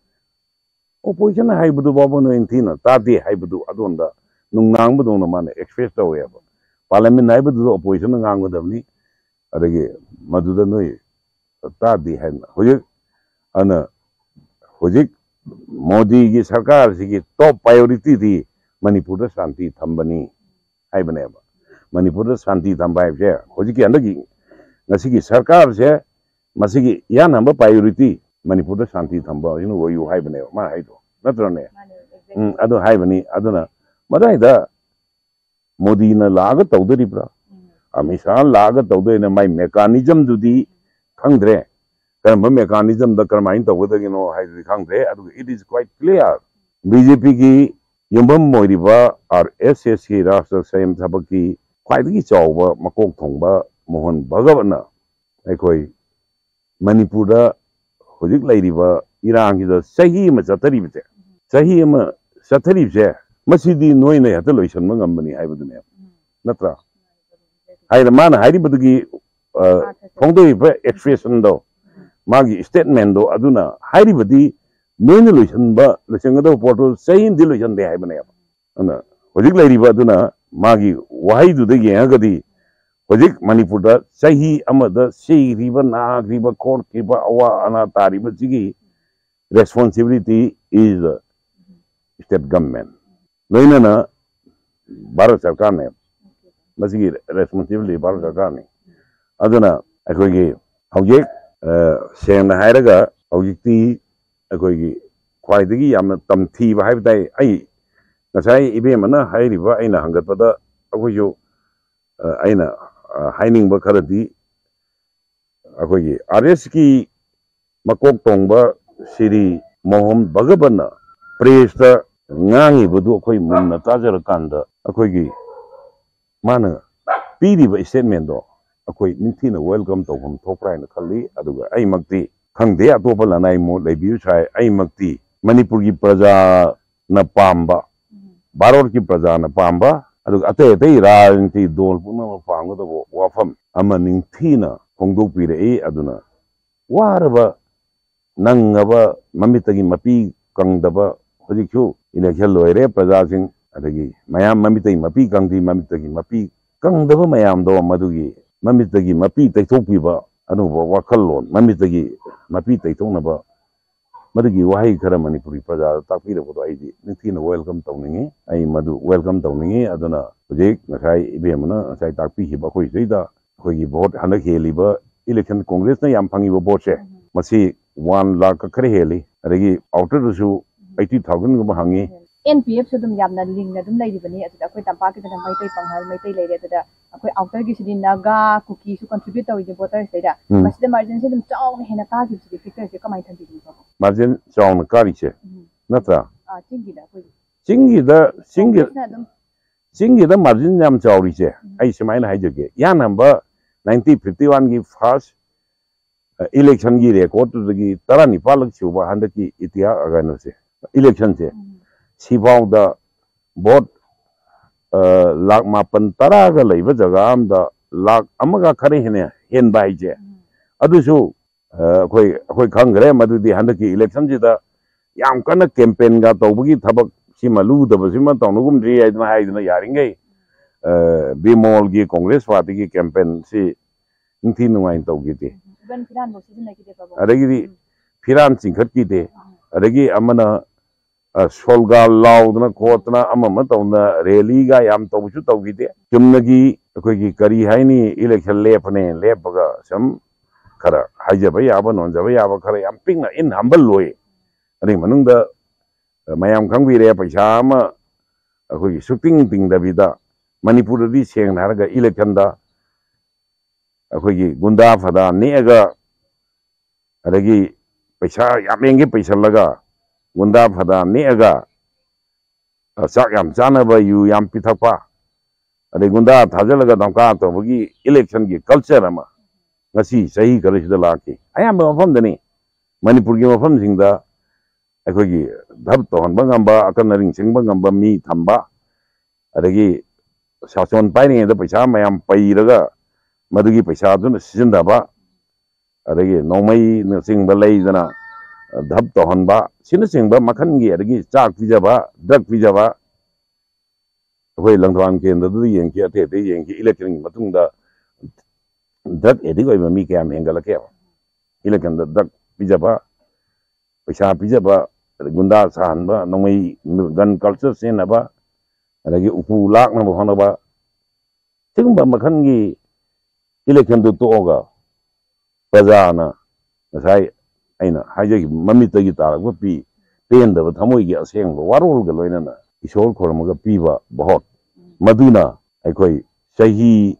opposition ꯍꯥꯏꯕꯗꯨ ꯐꯥꯎꯕ ꯅꯣꯏ ꯅꯤꯡꯊꯤꯅ ꯇꯥꯗꯦ ꯍꯥꯏꯕꯗꯨ ꯑꯗꯣꯝꯗ ꯅꯨꯡꯅꯥꯡꯕꯗꯧꯅ ꯃꯥꯅ express ꯇꯧꯋꯦꯕ꯫ Parliament ꯍꯥꯏꯕꯗꯨꯗ opposition ꯅ ꯉꯥꯡꯒꯗꯕꯅꯤ, ꯑꯗꯒꯤ ꯃꯗꯨꯗ ꯅꯣꯏ ꯇꯥꯗꯦ ꯍꯥꯏꯅ ꯍꯧꯖꯤꯛ, ꯑꯗꯨꯅ ꯍꯧꯖꯤꯛ ꯃꯣꯗꯤꯒꯤ ꯁꯔꯀꯥꯔꯁꯤꯒꯤ top priority ꯗꯤ ꯃꯅꯤꯄꯨꯔꯗ ꯁꯥꯟꯇꯤ ꯊꯝꯕꯅꯤ ꯍꯥꯏꯕꯅꯦꯕ꯫ ꯃꯅꯤꯄꯨꯔꯗ ꯁꯥꯟꯇꯤ ꯊꯝꯕ ꯍꯥꯏꯕꯁꯦ ꯍꯧꯖꯤꯛꯀꯤ ꯍꯟꯗꯛꯀꯤ ꯉꯁꯤꯒꯤ ꯁꯔꯀꯥꯔꯁꯦ ꯃꯁꯤꯒꯤ ꯏꯍꯥꯟ ꯍꯥꯟꯕ priority ꯃꯅꯤꯄꯨꯔꯗ ꯁꯥꯟꯇꯤ ꯊꯝꯕ ꯑꯁꯤꯅ ꯑꯣꯏꯌꯨ ꯍꯥꯏꯕꯅꯦꯕ ꯃꯥ ꯍꯥꯏꯗꯣ, ꯅꯠꯇ꯭ꯔꯅꯦ? ꯎꯝ, ꯑꯗꯨ ꯍꯥꯏꯕꯅꯤ꯫ ꯑꯗꯨꯅ ꯃꯗꯥꯏꯗ ꯃꯣꯗꯤꯅ ꯂꯥꯛꯑꯒ ꯇꯧꯗꯣꯔꯤꯕ꯭ꯔꯥ, ꯑꯃꯤꯠ ꯁꯥꯍ ꯂꯥꯛꯑꯒ ꯇꯧꯗꯣꯏꯅ, ꯃꯥꯏ ꯃꯦꯀꯥꯅꯤꯖꯝꯗꯨꯗꯤ ꯈꯪꯗ꯭ꯔꯦ꯫ ꯀꯔꯝꯕ ꯃꯦꯀꯥꯅꯤꯖꯝꯗ ꯀꯔꯝꯍꯥꯏꯅ ꯇꯧꯒꯗꯒꯦꯅꯣ ꯍꯥꯏꯗꯨꯗꯤ ꯈꯪꯗ꯭ꯔꯦ꯫ ꯑꯗꯨꯒ it is quite clear, B J ꯄꯤꯒꯤ ꯌꯨꯝꯐꯝ ꯑꯣꯏꯔꯤꯕ ꯑꯥꯔ ꯑꯦꯁ ꯑꯦꯁꯀꯤ ꯔꯥꯁꯇ꯭ꯔ ꯁꯌꯝ ꯊꯕꯛꯀꯤ ꯈ꯭ꯋꯥꯏꯗꯒꯤ ꯆꯥꯎꯕ ꯃꯀꯣꯛ ꯊꯣꯡꯕ ꯃꯣꯍꯟ ꯚꯒꯋꯠꯅ ꯑꯩꯈꯣꯏ ꯃꯅꯤꯄꯨꯔꯗ ꯍꯧꯖꯤꯛ ꯂꯩꯔꯤꯕ ꯏꯔꯥꯡꯁꯤꯗ ꯆꯍꯤ ꯑꯃ ꯆꯠꯊꯔꯤꯕꯁꯦ, ꯆꯍꯤ ꯑꯃ ꯆꯠꯊꯔꯤꯕꯁꯦ, ꯃꯁꯤꯗꯤ ꯅꯣꯏꯅ ꯍꯦꯛꯇ ꯂꯣꯏꯁꯤꯟꯕ ꯉꯝꯕꯅꯤ ꯍꯥꯏꯕꯗꯨꯅꯦꯕ, ꯅꯠꯇ꯭ꯔꯥ? ꯍꯥꯏꯅ ꯃꯥꯅ ꯍꯥꯏꯔꯤꯕꯗꯨꯒꯤ, ꯑ, ꯐꯣꯡꯗꯣꯛꯏꯕ ꯑꯦꯛꯁꯄ꯭ꯔꯦꯁꯟꯗꯣ, ꯃꯥꯒꯤ ꯁ꯭ꯇꯦꯠꯃꯦꯟꯗꯣ ꯑꯗꯨꯅ ꯍꯥꯏꯔꯤꯕꯗꯤ ꯅꯣꯏꯅ ꯂꯣꯏꯁꯤꯟꯕ, ꯂꯣꯏꯁꯤꯟꯒꯗꯕ ꯄꯣꯠꯇꯣ ꯆꯍꯤ ꯑꯃꯗꯤ ꯂꯣꯏꯁꯤꯟꯗꯦ ꯍꯥꯏꯕꯅꯦꯕ꯫ ꯑꯗꯨꯅ ꯍꯧꯖꯤꯛ ꯂꯩꯔꯤꯕ ꯑꯗꯨꯅ ꯃꯥꯒꯤ ꯋꯥꯍꯩꯗꯨꯗ ꯌꯦꯡꯉꯒꯗꯤ ꯍꯧꯖꯤꯛ ꯃꯅꯤꯄꯨꯔꯗ ꯆꯍꯤ ꯑꯃꯗ ꯁꯤꯈ꯭ꯔꯤꯕ, ꯅꯥꯈ꯭ꯔꯤꯕ, ꯈꯣꯠꯈ꯭ꯔꯤꯕ, ꯑꯋꯥ ꯑꯅꯥ ꯇꯥꯔꯤꯕꯁꯤꯒꯤ responsibility is the state government, ꯂꯣꯏꯅꯅ ꯚꯥꯔꯠ ꯁꯔꯀꯥꯔꯅꯦꯕ꯫ ꯃꯁꯤꯒꯤ responsibility ꯚꯥꯔꯠ ꯁꯔꯀꯥꯔꯅꯤ꯫ ꯑꯗꯨꯅ ꯑꯩꯈꯣꯏꯒꯤ ꯍꯧꯖꯤꯛ, ꯑ, ꯁꯦꯡꯅ ꯍꯥꯏꯔꯒ ꯍꯧꯖꯤꯛꯇꯤ ꯑꯩꯈꯣꯏꯒꯤ ꯈ꯭ꯋꯥꯏꯗꯒꯤ ꯌꯥꯝꯅ ꯇꯝꯊꯤꯕ ꯍꯥꯏꯕ ꯇꯥꯏ꯫ ꯑꯩ ꯉꯁꯥꯏ ꯏꯕꯦꯝꯃꯅ ꯍꯥꯏꯔꯤꯕ ꯑꯩꯅ ꯍꯪꯒꯠꯄꯗ ꯑꯩꯈꯣꯏꯁꯨ, ꯑ, ꯑꯩꯅ, ꯑ, ꯍꯥꯏꯅꯤꯡꯕ ꯈꯔꯗꯤ ꯑꯩꯈꯣꯏꯒꯤ ꯑꯥꯔ ꯑꯦꯁꯀꯤ ꯃꯀꯣꯛ ꯊꯣꯡꯕ ꯁ꯭ꯔꯤ ꯃꯣꯍꯟ ꯚꯒꯋꯠꯅ ꯄ꯭ꯔꯦꯁꯇ ꯉꯥꯡꯉꯤꯕꯗꯨ ꯑꯩꯈꯣꯏ ꯃꯨꯟꯅ ꯇꯥꯖꯔꯀꯥꯟꯗ ꯑꯩꯈꯣꯏꯒꯤ ꯃꯥꯅ ꯄꯤꯔꯤꯕ ꯁ꯭ꯇꯦꯠꯃꯦꯟꯗꯣ ꯑꯩꯈꯣꯏ ꯅꯤꯡꯊꯤꯅ ꯋꯦꯜꯀꯝ ꯇꯧꯐꯝ ꯊꯣꯛꯄ꯭ꯔꯥ ꯍꯥꯏꯅ ꯈꯜꯂꯤ꯫ ꯑꯗꯨꯒ ꯑꯩꯃꯛꯇꯤ ꯈꯪꯗꯦ, ꯑꯇꯣꯞꯄ ꯂꯅꯥꯏ ꯃꯣꯠ ꯂꯩꯕꯤꯕꯁꯨ ꯌꯥꯏ, ꯑꯩꯃꯛꯇꯤ ꯃꯅꯤꯄꯨꯔꯒꯤ ꯄ꯭ꯔꯖꯥꯅ ꯄꯥꯝꯕ, ꯚꯥꯔꯠꯀꯤ ꯄ꯭ꯔꯖꯥꯅ ꯄꯥꯝꯕ, ꯑꯗꯨꯒ ꯑꯇꯩ ꯑꯇꯩ ꯔꯥꯖꯅꯤꯇꯤ ꯗꯣꯜ ꯄꯨꯝꯅꯃꯛ ꯄꯥꯝꯒꯗꯕ ꯋꯥꯐꯝ ꯑꯃ ꯅꯤꯡꯊꯤꯅ ꯐꯣꯡꯗꯣꯛꯄꯤꯔꯛꯏ꯫ ꯑꯗꯨꯅ ꯋꯥꯔꯕ, ꯅꯪꯉꯕ, ꯃꯃꯤꯠꯇꯒꯤ ꯃꯄꯤ ꯀꯪꯗꯕ, ꯍꯧꯖꯤꯛꯁꯨ ꯏꯂꯦꯛꯁꯟ ꯂꯣꯏꯔꯦ, ꯄ꯭ꯔꯖꯥꯁꯤꯡ ꯑꯗꯒꯤ ꯃꯌꯥꯝ ꯃꯃꯤꯠꯇꯒꯤ ꯃꯄꯤ ꯀꯪꯗ꯭ꯔꯤ, ꯃꯃꯤꯠꯇꯒꯤ ꯃꯄꯤ ꯀꯪꯗꯕ ꯃꯌꯥꯝꯗꯣ ꯃꯗꯨꯒꯤ ꯃꯃꯤꯠꯇꯒꯤ ꯃꯄꯤ ꯇꯩꯊꯣꯛꯄꯤꯕ ꯑꯅꯧꯕ ꯋꯥꯈꯜꯂꯣꯟ, ꯃꯃꯤꯠꯇꯒꯤ ꯃꯄꯤ ꯇꯩꯊꯣꯛꯅꯕ ꯃꯗꯨꯒꯤ ꯋꯥꯍꯩ ꯈꯔ ꯃꯅꯤꯄꯨꯔꯤ ꯄ꯭ꯔꯖꯥꯗ ꯇꯥꯛꯄꯤꯔꯛꯄꯗꯣ ꯑꯩꯗꯤ ꯅꯤꯡꯊꯤꯅ ꯋꯦꯜꯀꯝ ꯇꯧꯅꯤꯡꯉꯤ꯫ ꯑꯩ ꯃꯗꯨ ꯋꯦꯜꯀꯝ ꯇꯧꯅꯤꯡꯉꯤ꯫ ꯑꯗꯨꯅ ꯍꯧꯖꯤꯛ ꯉꯁꯥꯏ ꯏꯕꯦꯝꯃꯅ ꯉꯁꯥꯏ ꯇꯥꯛꯄꯤꯈꯤꯕ ꯑꯩꯈꯣꯏ ꯁꯤꯗꯩꯗ ꯑꯩꯈꯣꯏꯒꯤ ꯚꯣꯠ ꯍꯟꯗꯛ ꯍꯦꯜꯂꯤꯕ ꯏꯂꯦꯛꯁꯟ ꯀꯣꯡꯒ꯭ꯔꯦꯁꯅ ꯌꯥꯝ ꯐꯪꯉꯤꯕ ꯚꯣꯠꯁꯦ, ꯃꯁꯤ ꯋꯥꯟ ꯂꯥꯛꯀ ꯈꯔ ꯍꯦꯜꯂꯤ꯫ ꯑꯗꯒꯤ ꯑꯥꯎꯇꯔꯗꯁꯨ ꯑꯩꯠꯇꯤ ꯊꯥꯎꯖꯟꯒꯨꯝꯕ ꯍꯪꯉꯤ꯫ ꯑꯦꯟ ꯄꯤ ꯑꯦꯐꯁꯨ ꯑꯗꯨꯝ ꯌꯥꯝꯅ ꯂꯤꯡꯅ ꯑꯗꯨꯝ ꯂꯩꯔꯤꯕꯅꯤ꯫ ꯑꯗꯨꯗ ꯑꯩꯈꯣꯏ ꯇꯝꯄꯥꯛꯀꯤꯗꯅ ꯃꯩꯇꯩ ꯄꯥꯉꯜ, ꯃꯩꯇꯩ ꯂꯩꯔꯦ꯫ ꯑꯗꯨꯗ ꯑꯩꯈꯣꯏ ꯑꯥꯎꯇꯔꯒꯤꯁꯤꯗꯤ ꯅꯥꯒꯥ, ꯀꯨꯀꯤꯁꯨ ꯀꯟꯇ꯭ꯔꯤꯕ꯭ꯌꯨꯠ ꯇꯧꯔꯤꯁꯦ ꯚꯣꯇꯔꯁꯤꯗ꯫ ꯎꯝ꯫ ꯃꯁꯤꯗ ꯃꯥꯔꯖꯤꯟꯁꯦ ꯑꯗꯨꯝ ꯆꯥꯎꯅ ꯍꯦꯟꯅ ꯀꯥꯈꯤꯕꯁꯤꯗꯤ ꯐꯦꯛꯇꯔꯁꯦ ꯀꯃꯥꯏꯅ ꯊꯝꯕꯤꯅꯤꯡꯕ? ꯃꯥꯔꯖꯤꯟ ꯆꯥꯎꯅ ꯀꯥꯔꯤꯁꯦ ꯎꯝ꯫ ꯅꯠꯇ꯭ꯔꯥ? ꯑꯥ, ꯆꯤꯡꯒꯤꯗ ꯑꯩꯈꯣꯏꯒꯤ ꯆꯤꯡꯒꯤꯗ ꯆꯤꯡꯒꯤ ꯀꯣꯡꯒ꯭ꯔꯦꯁꯅ ꯑꯗꯨꯝ ꯆꯤꯡꯒꯤꯗ ꯃꯥꯔꯖꯤꯟ ꯌꯥꯝ ꯆꯥꯎꯔꯤꯁꯦ ꯑꯩ ꯁꯨꯃꯥꯏꯅ ꯍꯥꯏꯖꯒꯦ, ꯏꯍꯥꯟ ꯍꯥꯟꯕ ꯅꯥꯏꯟꯇꯤꯟ ꯐꯤꯐꯇꯤ ꯋꯥꯟꯒꯤ ꯐꯥꯔꯁ ꯏꯂꯦꯛꯁꯟꯒꯤ ꯔꯦꯀꯣꯔꯠꯇꯨꯗꯒꯤ ꯇꯔꯥꯅꯤꯄꯥꯜꯂꯛ ꯁꯨꯕ ꯍꯟꯗꯛꯀꯤ ꯏꯇꯤꯍꯥꯁ ꯀꯩꯅꯣꯁꯦ, ꯏꯂꯦꯛꯁꯟꯁꯦ, ꯁꯤꯐꯥꯎꯗ ꯚꯣꯠ ꯂꯥꯛ ꯃꯥꯄꯟ ꯇꯔꯥꯒ ꯂꯩꯕ ꯖꯒꯥ ꯑꯃꯗ ꯂꯥꯛ ꯑꯃꯒ ꯈꯔ ꯍꯦꯟꯅ ꯍꯦꯟꯕ ꯍꯥꯏꯁꯦ, ꯑꯗꯨꯁꯨ ꯑꯩꯈꯣꯏ ꯑꯩꯈꯣꯏ ꯈꯪꯈ꯭ꯔꯦ꯫ ꯃꯗꯨꯗꯤ ꯍꯟꯗꯛꯀꯤ ꯏꯂꯦꯛꯁꯟꯁꯤꯗ ꯌꯥꯝ ꯀꯟꯅ ꯀꯦꯝꯄꯦꯟꯒ ꯇꯧꯕꯒꯤ ꯊꯕꯛ ꯁꯤꯃ ꯂꯨꯗꯕꯁꯤꯃ ꯇꯧꯅꯒꯨꯝꯁꯤ ꯍꯥꯏꯗꯅ ꯍꯥꯏꯗꯅ ꯌꯥꯔꯤꯉꯩ ꯕꯤꯃꯣꯜꯒꯤ ꯀꯣꯡꯒ꯭ꯔꯦꯁ ꯄꯥꯔꯇꯤꯒꯤ ꯀꯦꯝꯄꯦꯟꯁꯤ ꯅꯤꯡꯊꯤ ꯅꯨꯡꯉꯥꯏꯅ ꯇꯧꯈꯤꯗꯦ꯫ ꯏꯚꯟ ꯐꯤꯔꯥꯟꯐꯧ ꯁꯤꯖꯤꯟꯅꯈꯤꯗꯦ ꯄ꯭ꯔꯚꯨ꯫ ꯑꯗꯒꯤꯗꯤ ꯐꯤꯔꯥꯟ ꯆꯤꯡꯈꯠꯈꯤꯗꯦ꯫ ꯑꯗꯒꯤ ꯑꯃꯅ ꯁꯣꯜꯒꯥꯜ ꯂꯥꯎꯗꯅ ꯈꯣꯠꯇꯅ ꯑꯃ ꯑꯃ ꯇꯧꯗꯅ ꯔꯦꯂꯤꯒ ꯌꯥꯝ ꯇꯧꯕꯁꯨ ꯇꯧꯈꯤꯗꯦ꯫ ꯆꯨꯝꯅꯒꯤ ꯑꯩꯈꯣꯏꯒꯤ ꯀꯔꯤ ꯍꯥꯏꯅꯤ, ꯏꯂꯦꯛꯁꯟ ꯂꯦꯞꯄꯅꯦ, ꯂꯦꯞꯄꯒ ꯁꯨꯝ ꯈꯔ ꯍꯥꯏꯖꯕ ꯌꯥꯕ ꯅꯣꯟꯖꯕ ꯌꯥꯕ ꯈꯔ ꯌꯥꯝ ꯄꯤꯛꯅ ꯏꯟ ꯍꯝꯕꯜ ꯂꯣꯏ꯫ ꯑꯗꯨꯒꯤ ꯃꯅꯨꯡꯗ ꯃꯌꯥꯝ ꯈꯪꯕꯤꯔꯦ, ꯄꯩꯁꯥ ꯑꯃ ꯑꯩꯈꯣꯏꯒꯤ ꯁꯨꯛꯇꯤꯡ ꯇꯤꯡꯗꯕꯤꯗ ꯃꯅꯤꯄꯨꯔꯗꯗꯤ ꯁꯦꯡꯅ ꯍꯥꯏꯔꯒ ꯏꯂꯦꯛꯁꯟꯗ ꯑꯩꯈꯣꯏꯒꯤ ꯒꯨꯟꯗꯥ ꯐꯗꯥ ꯅꯦꯛꯑꯒ, ꯑꯗꯒꯤ ꯄꯩꯁꯥ ꯌꯥꯝ ꯌꯦꯡꯒꯦ ꯄꯩꯁꯜꯂꯒ ꯒꯨꯟꯗꯥ ꯐꯗꯥ ꯅꯦꯛꯑꯒ ꯆꯥꯛ ꯌꯥꯝ ꯆꯥꯅꯕ, ꯌꯨ ꯌꯥꯝ ꯄꯤꯊꯛꯄ, ꯑꯗꯩ ꯒꯨꯟꯗꯥ ꯊꯥꯖꯤꯜꯂꯒ ꯗꯝꯀꯥ ꯇꯧꯕꯒꯤ ꯏꯂꯦꯛꯁꯟꯒꯤ ꯀꯜꯆꯔ ꯑꯃ ꯉꯁꯤ ꯆꯍꯤ ꯈꯔꯁꯤꯗ ꯂꯥꯛꯈꯤ꯫ ꯑꯌꯥꯝꯕ ꯃꯐꯝꯗꯅꯤ, ꯃꯅꯤꯄꯨꯔꯒꯤ ꯃꯐꯝꯁꯤꯡꯗ ꯑꯩꯈꯣꯏꯒꯤ ꯙꯞ ꯇꯧꯍꯟꯕ ꯉꯝꯕ, ꯑꯀꯟ ꯑꯔꯤꯡ ꯆꯤꯡꯕ ꯉꯝꯕ ꯃꯤ ꯊꯝꯕ, ꯑꯗꯒꯤ ꯁꯥꯁꯣꯟ ꯄꯥꯏꯔꯤꯉꯩꯗ ꯄꯩꯁꯥ ꯃꯌꯥꯝ ꯄꯩꯔꯒ ꯃꯗꯨꯒꯤ ꯄꯩꯁꯥꯗꯨꯅ ꯁꯤꯖꯤꯟꯅꯕ, ꯑꯗꯒꯤ ꯅꯣꯡꯃꯩꯅꯆꯤꯡꯕ ꯂꯩꯗꯅ ꯙꯞ ꯇꯧꯍꯟꯕ, ꯁꯤꯅꯆꯤꯡꯕ ꯃꯈꯜꯒꯤ, ꯑꯗꯒꯤ ꯆꯥꯛ ꯄꯤꯖꯕ, ꯗ꯭ꯔꯛ ꯄꯤꯖꯕ, ꯑꯩꯈꯣꯏ ꯂꯪꯊꯕꯥꯜ ꯀꯦꯟꯗ꯭ꯔꯗꯨꯗ ꯌꯦꯡꯈꯤ, ꯑꯇꯩ ꯑꯇꯩ ꯌꯦꯡꯈꯤ, ꯏꯂꯦꯛꯁꯟꯒꯤ ꯃꯇꯨꯡꯗ ꯗ꯭ꯔꯛ ꯑꯦꯗꯤꯛ ꯑꯣꯏꯕ ꯃꯤ ꯀꯌꯥꯝ ꯍꯦꯟꯒꯠꯂꯛꯀꯦꯕ? ꯏꯂꯦꯛꯁꯟꯗ ꯗ꯭ꯔꯛ ꯄꯤꯖꯕ, ꯄꯩꯁꯥ ꯄꯤꯖꯕ, ꯒꯨꯟꯗꯥ ꯁꯥꯍꯟꯕ, ꯅꯣꯡꯃꯩ, ꯒꯟ ꯀꯜꯆꯔ ꯁꯤꯖꯤꯟꯅꯕ, ꯑꯗꯒꯤ ꯎꯄꯨ ꯂꯥꯛꯅꯕ ꯍꯣꯠꯅꯕ, ꯁꯤꯒꯨꯝꯕ ꯃꯈꯜꯒꯤ ꯏꯂꯦꯛꯁꯟꯗꯨ ꯇꯣꯛꯑꯒ ꯄ꯭ꯔꯖꯥꯅ ꯉꯁꯥꯏ ꯑꯩꯅ ꯍꯥꯏꯖꯈꯤꯕ ꯃꯃꯤꯠꯇꯒꯤ ꯇꯥꯔꯛꯄ ꯄꯤ, ꯄꯦꯟꯗꯕ ꯊꯃꯣꯏꯒꯤ ꯑꯁꯦꯡꯕ ꯋꯥꯔꯣꯜꯒ ꯂꯣꯏꯅꯅ ꯏꯁꯣꯔ ꯈꯨꯔꯨꯝꯃꯒ ꯄꯤꯕ ꯚꯣꯠ, ꯃꯗꯨꯅ ꯑꯩꯈꯣꯏ ꯆꯍꯤ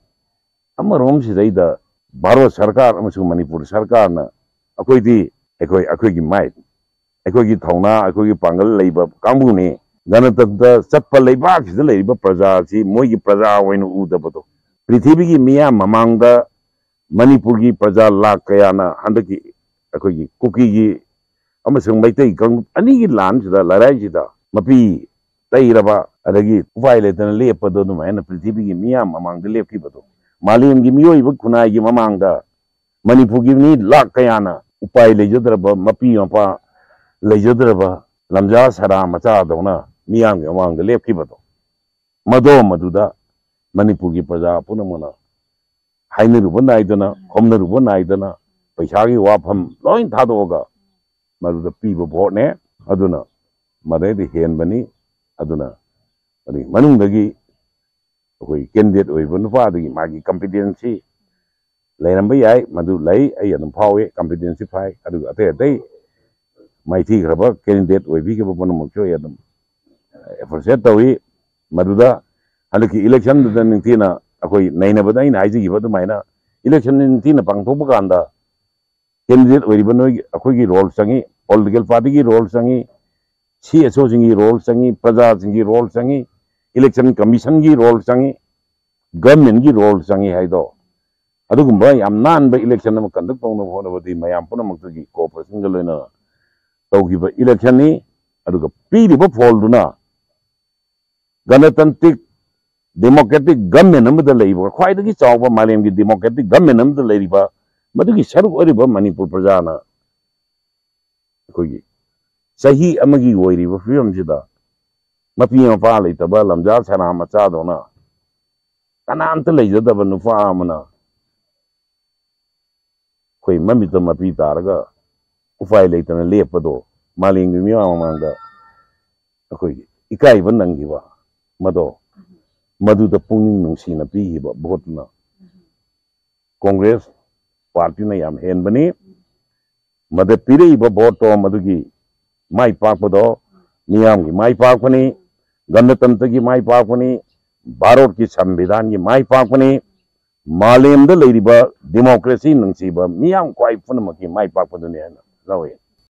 ꯑꯃꯔꯣꯝꯁꯤꯗꯩꯗ ꯚꯥꯔꯠ ꯁꯔꯀꯥꯔ ꯑꯃꯁꯨꯡ ꯃꯅꯤꯄꯨꯔ ꯁꯔꯀꯥꯔꯅ ꯑꯩꯈꯣꯏꯗꯤ ꯑꯩꯈꯣꯏ, ꯑꯩꯈꯣꯏꯒꯤ ꯃꯥꯏ, ꯑꯩꯈꯣꯏꯒꯤ ꯊꯧꯅꯥ, ꯑꯩꯈꯣꯏꯒꯤ ꯄꯥꯡꯒꯜ ꯂꯩꯕ ꯀꯥꯡꯕꯨꯅꯤ, ꯒꯅꯇꯟꯇ꯭ꯔ ꯆꯠꯄ ꯂꯩꯕꯥꯛꯁꯤꯗ ꯂꯩꯔꯤꯕ ꯄ꯭ꯔꯖꯥ ꯑꯁꯤ ꯃꯣꯏꯒꯤ ꯄ꯭ꯔꯖꯥ ꯑꯣꯏꯅ ꯎꯗꯕꯗꯣ, ꯄ꯭ꯔꯤꯊꯤꯕꯤꯒꯤ ꯃꯤꯌꯥꯝ ꯃꯃꯥꯡꯗ ꯃꯅꯤꯄꯨꯔꯒꯤ ꯄ꯭ꯔꯖꯥ ꯂꯥꯈ ꯀꯌꯥꯅ ꯍꯟꯗꯛꯀꯤ ꯑꯩꯈꯣꯏꯒꯤ ꯀꯨꯀꯤꯒꯤ ꯑꯃꯁꯨꯡ ꯃꯩꯇꯩ ꯀꯥꯡꯂꯨꯞ ꯑꯅꯤꯒꯤ ꯂꯥꯟꯁꯤꯗ, ꯂꯔꯥꯏꯁꯤꯗ ꯃꯄꯤ ꯇꯩꯔꯕ, ꯑꯗꯒꯤ ꯎꯄꯥꯏ ꯂꯩꯇꯅ ꯂꯦꯞꯄꯗꯣ, ꯑꯗꯨꯃꯥꯏꯅ ꯄ꯭ꯔꯤꯊꯤꯕꯤꯒꯤ ꯃꯤꯌꯥꯝ ꯃꯃꯥꯡꯗ ꯂꯦꯞꯈꯤꯕꯗꯣ, ꯃꯥꯂꯦꯝꯒꯤ ꯃꯤꯑꯣꯏꯕ ꯈꯨꯟꯅꯥꯏꯒꯤ ꯃꯃꯥꯡꯗ ꯃꯅꯤꯄꯨꯔꯒꯤ ꯃꯤ ꯂꯥꯛ ꯀꯌꯥꯅ ꯎꯄꯥꯏ ꯂꯩꯖꯗ꯭ꯔꯕ, ꯃꯄꯤ ꯃꯄꯥ ꯂꯩꯖꯗ꯭ꯔꯕ, ꯂꯝꯖꯥ ꯁꯔꯥ ꯃꯆꯥꯗꯧꯅ ꯃꯤꯌꯥꯝꯒꯤ ꯃꯃꯥꯡꯗ ꯂꯦꯞꯈꯤꯕꯗꯣ, ꯃꯗꯣ ꯃꯗꯨꯗ ꯃꯅꯤꯄꯨꯔꯒꯤ ꯄ꯭ꯔꯖꯥ ꯄꯨꯝꯅꯃꯛꯅ ꯍꯥꯏꯅꯔꯨꯕ ꯅꯥꯏꯗꯅ, ꯈꯣꯝꯅꯔꯨꯕ ꯅꯥꯏꯗꯅ, ꯄꯩꯁꯥꯒꯤ ꯋꯥꯐꯝ ꯂꯣꯏ ꯊꯥꯗꯣꯛꯑꯒ ꯃꯗꯨꯗ ꯄꯤꯕ ꯚꯣꯠꯅꯦ꯫ ꯑꯗꯨꯅ ꯃꯗꯩꯗꯤ ꯍꯦꯟꯕꯅꯤ꯫ ꯑꯗꯨꯅ ꯑꯗꯒꯤ ꯃꯅꯨꯡꯗꯒꯤ ꯑꯩꯈꯣꯏ ꯀꯦꯟꯗꯤꯗꯦꯠ ꯑꯣꯏꯕ ꯅꯨꯄꯥꯗꯨꯒꯤ ꯃꯥꯒꯤ ꯀꯝꯄꯤꯇꯦꯟꯁꯤ ꯂꯩꯔꯝꯕ ꯌꯥꯏ, ꯃꯗꯨ ꯂꯩ, ꯑꯩ ꯑꯗꯨꯝ ꯐꯥꯎꯏ, ꯀꯝꯄꯤꯇꯦꯟꯁꯤ ꯐꯥꯏ꯫ ꯑꯗꯨꯒ ꯑꯇꯩ ꯑꯇꯩ ꯃꯥꯏꯊꯤꯈ꯭ꯔꯕ ꯀꯦꯟꯗꯤꯗꯦꯠ ꯑꯣꯏꯕꯤꯈꯤꯕ ꯄꯨꯝꯅꯃꯛꯁꯨ ꯑꯩ ꯑꯗꯨꯝ ꯑꯦꯄ꯭ꯔꯤꯁꯤꯌꯦꯠ ꯇꯧꯏ꯫ ꯃꯗꯨꯗ ꯍꯟꯗꯛꯀꯤ ꯏꯂꯦꯛꯁꯟꯗꯨꯗ ꯅꯤꯡꯊꯤꯅ ꯑꯩꯈꯣꯏ ꯅꯩꯅꯕꯗ ꯑꯩꯅ ꯍꯥꯏꯖꯈꯤꯕ ꯑꯗꯨꯃꯥꯏꯅ ꯏꯂꯦꯛꯁꯟ ꯅꯤꯡꯊꯤꯅ ꯄꯥꯡꯊꯣꯛꯄ ꯀꯥꯟꯗ ꯀꯦꯟꯗꯤꯗꯦꯠ ꯑꯣꯏꯔꯤꯕ ꯅꯣꯏꯒꯤ, ꯑꯩꯈꯣꯏꯒꯤ ꯔꯣꯜ ꯆꯪꯉꯤ, ꯄꯣꯂꯤꯇꯤꯀꯦꯜ ꯄꯥꯔꯇꯤꯒꯤ ꯔꯣꯜ ꯆꯪꯉꯤ, ꯁꯤ ꯑꯦꯁ ꯑꯣꯁꯤꯡꯒꯤ ꯔꯣꯜ ꯆꯪꯉꯤ, ꯄ꯭ꯔꯖꯥꯁꯤꯡꯒꯤ ꯔꯣꯜ ꯆꯪꯉꯤ, ꯏꯂꯦꯛꯁꯟ ꯀꯃꯤꯁꯟꯒꯤ ꯔꯣꯜ ꯆꯪꯉꯤ, ꯒꯚꯔꯟꯃꯦꯟꯒꯤ ꯔꯣꯜ ꯆꯪꯉꯤ ꯍꯥꯏꯗꯣ, ꯑꯗꯨꯒꯨꯝꯕ ꯌꯥꯝ ꯅꯥꯟꯕ ꯏꯂꯦꯛꯁꯟ ꯑꯃ ꯀꯟꯗꯛ ꯇꯧꯅꯕ ꯍꯣꯠꯅꯕꯗꯤ ꯃꯌꯥꯝ ꯄꯨꯝꯅꯃꯛꯇꯒꯤ ꯀꯣꯑꯣꯄꯔꯦꯁꯟꯒ ꯂꯣꯏꯅꯅ ꯇꯧꯈꯤꯕ ꯏꯂꯦꯛꯁꯟꯅꯤ꯫ ꯑꯗꯨꯒ ꯄꯤꯔꯤꯕ ꯐꯣꯜꯗꯨꯅ ꯒꯅꯇꯟꯇ꯭ꯔꯤꯛ ꯗꯦꯃꯣꯀ꯭ꯔꯦꯇꯤꯛ ꯒꯚꯔꯟꯃꯦꯟ ꯑꯃꯗ ꯂꯩꯕ, ꯈ꯭ꯋꯥꯏꯗꯒꯤ ꯆꯥꯎꯕ ꯃꯥꯂꯦꯝꯒꯤ ꯗꯦꯃꯣꯀ꯭ꯔꯦꯇꯤꯛ ꯒꯚꯔꯟꯃꯦꯟ ꯑꯃꯗ ꯂꯩꯔꯤꯕ, ꯃꯗꯨꯒꯤ ꯁꯔꯨꯛ ꯑꯣꯏꯔꯤꯕ ꯃꯅꯤꯄꯨꯔ ꯄ꯭ꯔꯖꯥꯅ ꯑꯩꯈꯣꯏꯒꯤ ꯆꯍꯤ ꯑꯃꯒꯤ ꯑꯣꯏꯔꯤꯕ ꯐꯤꯕꯝꯁꯤꯗ ꯃꯄꯤ ꯃꯄꯥ ꯂꯩꯇꯕ ꯂꯝꯖꯥ ꯁꯅꯥ ꯃꯆꯥꯗꯧꯅ ꯀꯅꯥꯝꯇ ꯂꯩꯖꯗꯕ ꯅꯨꯄꯥ ꯑꯃꯅ ꯑꯩꯈꯣꯏ ꯃꯃꯤꯠꯇ ꯃꯄꯤ ꯇꯥꯔꯒ ꯎꯄꯥꯏ ꯂꯩꯇꯅ ꯂꯦꯞꯄꯗꯣ, ꯃꯥꯂꯦꯝꯒꯤ ꯃꯤꯌꯥꯝ ꯃꯃꯥꯡꯗ ꯑꯩꯈꯣꯏꯒꯤ ꯏꯀꯥꯏꯕ ꯅꯪꯈꯤꯕ, ꯃꯗꯣ, ꯃꯗꯨꯗ ꯄꯨꯛꯅꯤꯡ ꯅꯨꯡꯁꯤꯅ ꯄꯤꯈꯤꯕ ꯚꯣꯠꯇꯨꯅ ꯀꯣꯡꯒ꯭ꯔꯦꯁ ꯄꯥꯔꯇꯤꯅ ꯌꯥꯝ ꯍꯦꯟꯕꯅꯤ꯫ ꯃꯗ ꯄꯤꯔꯛꯏꯕ ꯚꯣꯠꯇꯣ ꯃꯗꯨꯒꯤ ꯃꯥꯏ ꯄꯥꯛꯄꯗꯣ ꯃꯤꯌꯥꯝꯒꯤ ꯃꯥꯏ ꯄꯥꯛꯄꯅꯤ, ꯒꯅꯇꯟꯇ꯭ꯔꯒꯤ ꯃꯥꯏ ꯄꯥꯛꯄꯅꯤ, ꯚꯥꯔꯠꯀꯤ ꯁꯪꯕꯤꯙꯥꯟꯒꯤ ꯃꯥꯏ ꯄꯥꯛꯄꯅꯤ, ꯃꯥꯂꯦꯝꯗ ꯂꯩꯔꯤꯕ ꯗꯦꯃꯣꯀ꯭ꯔꯦꯁꯤ ꯅꯨꯡꯁꯤꯕ ꯃꯤꯌꯥꯝ ꯈ꯭ꯋꯥꯏ ꯄꯨꯝꯅꯃꯛꯀꯤ ꯃꯥꯏ ꯄꯥꯛꯄꯗꯨꯅꯤ ꯍꯥꯏꯅ ꯂꯧꯏ꯫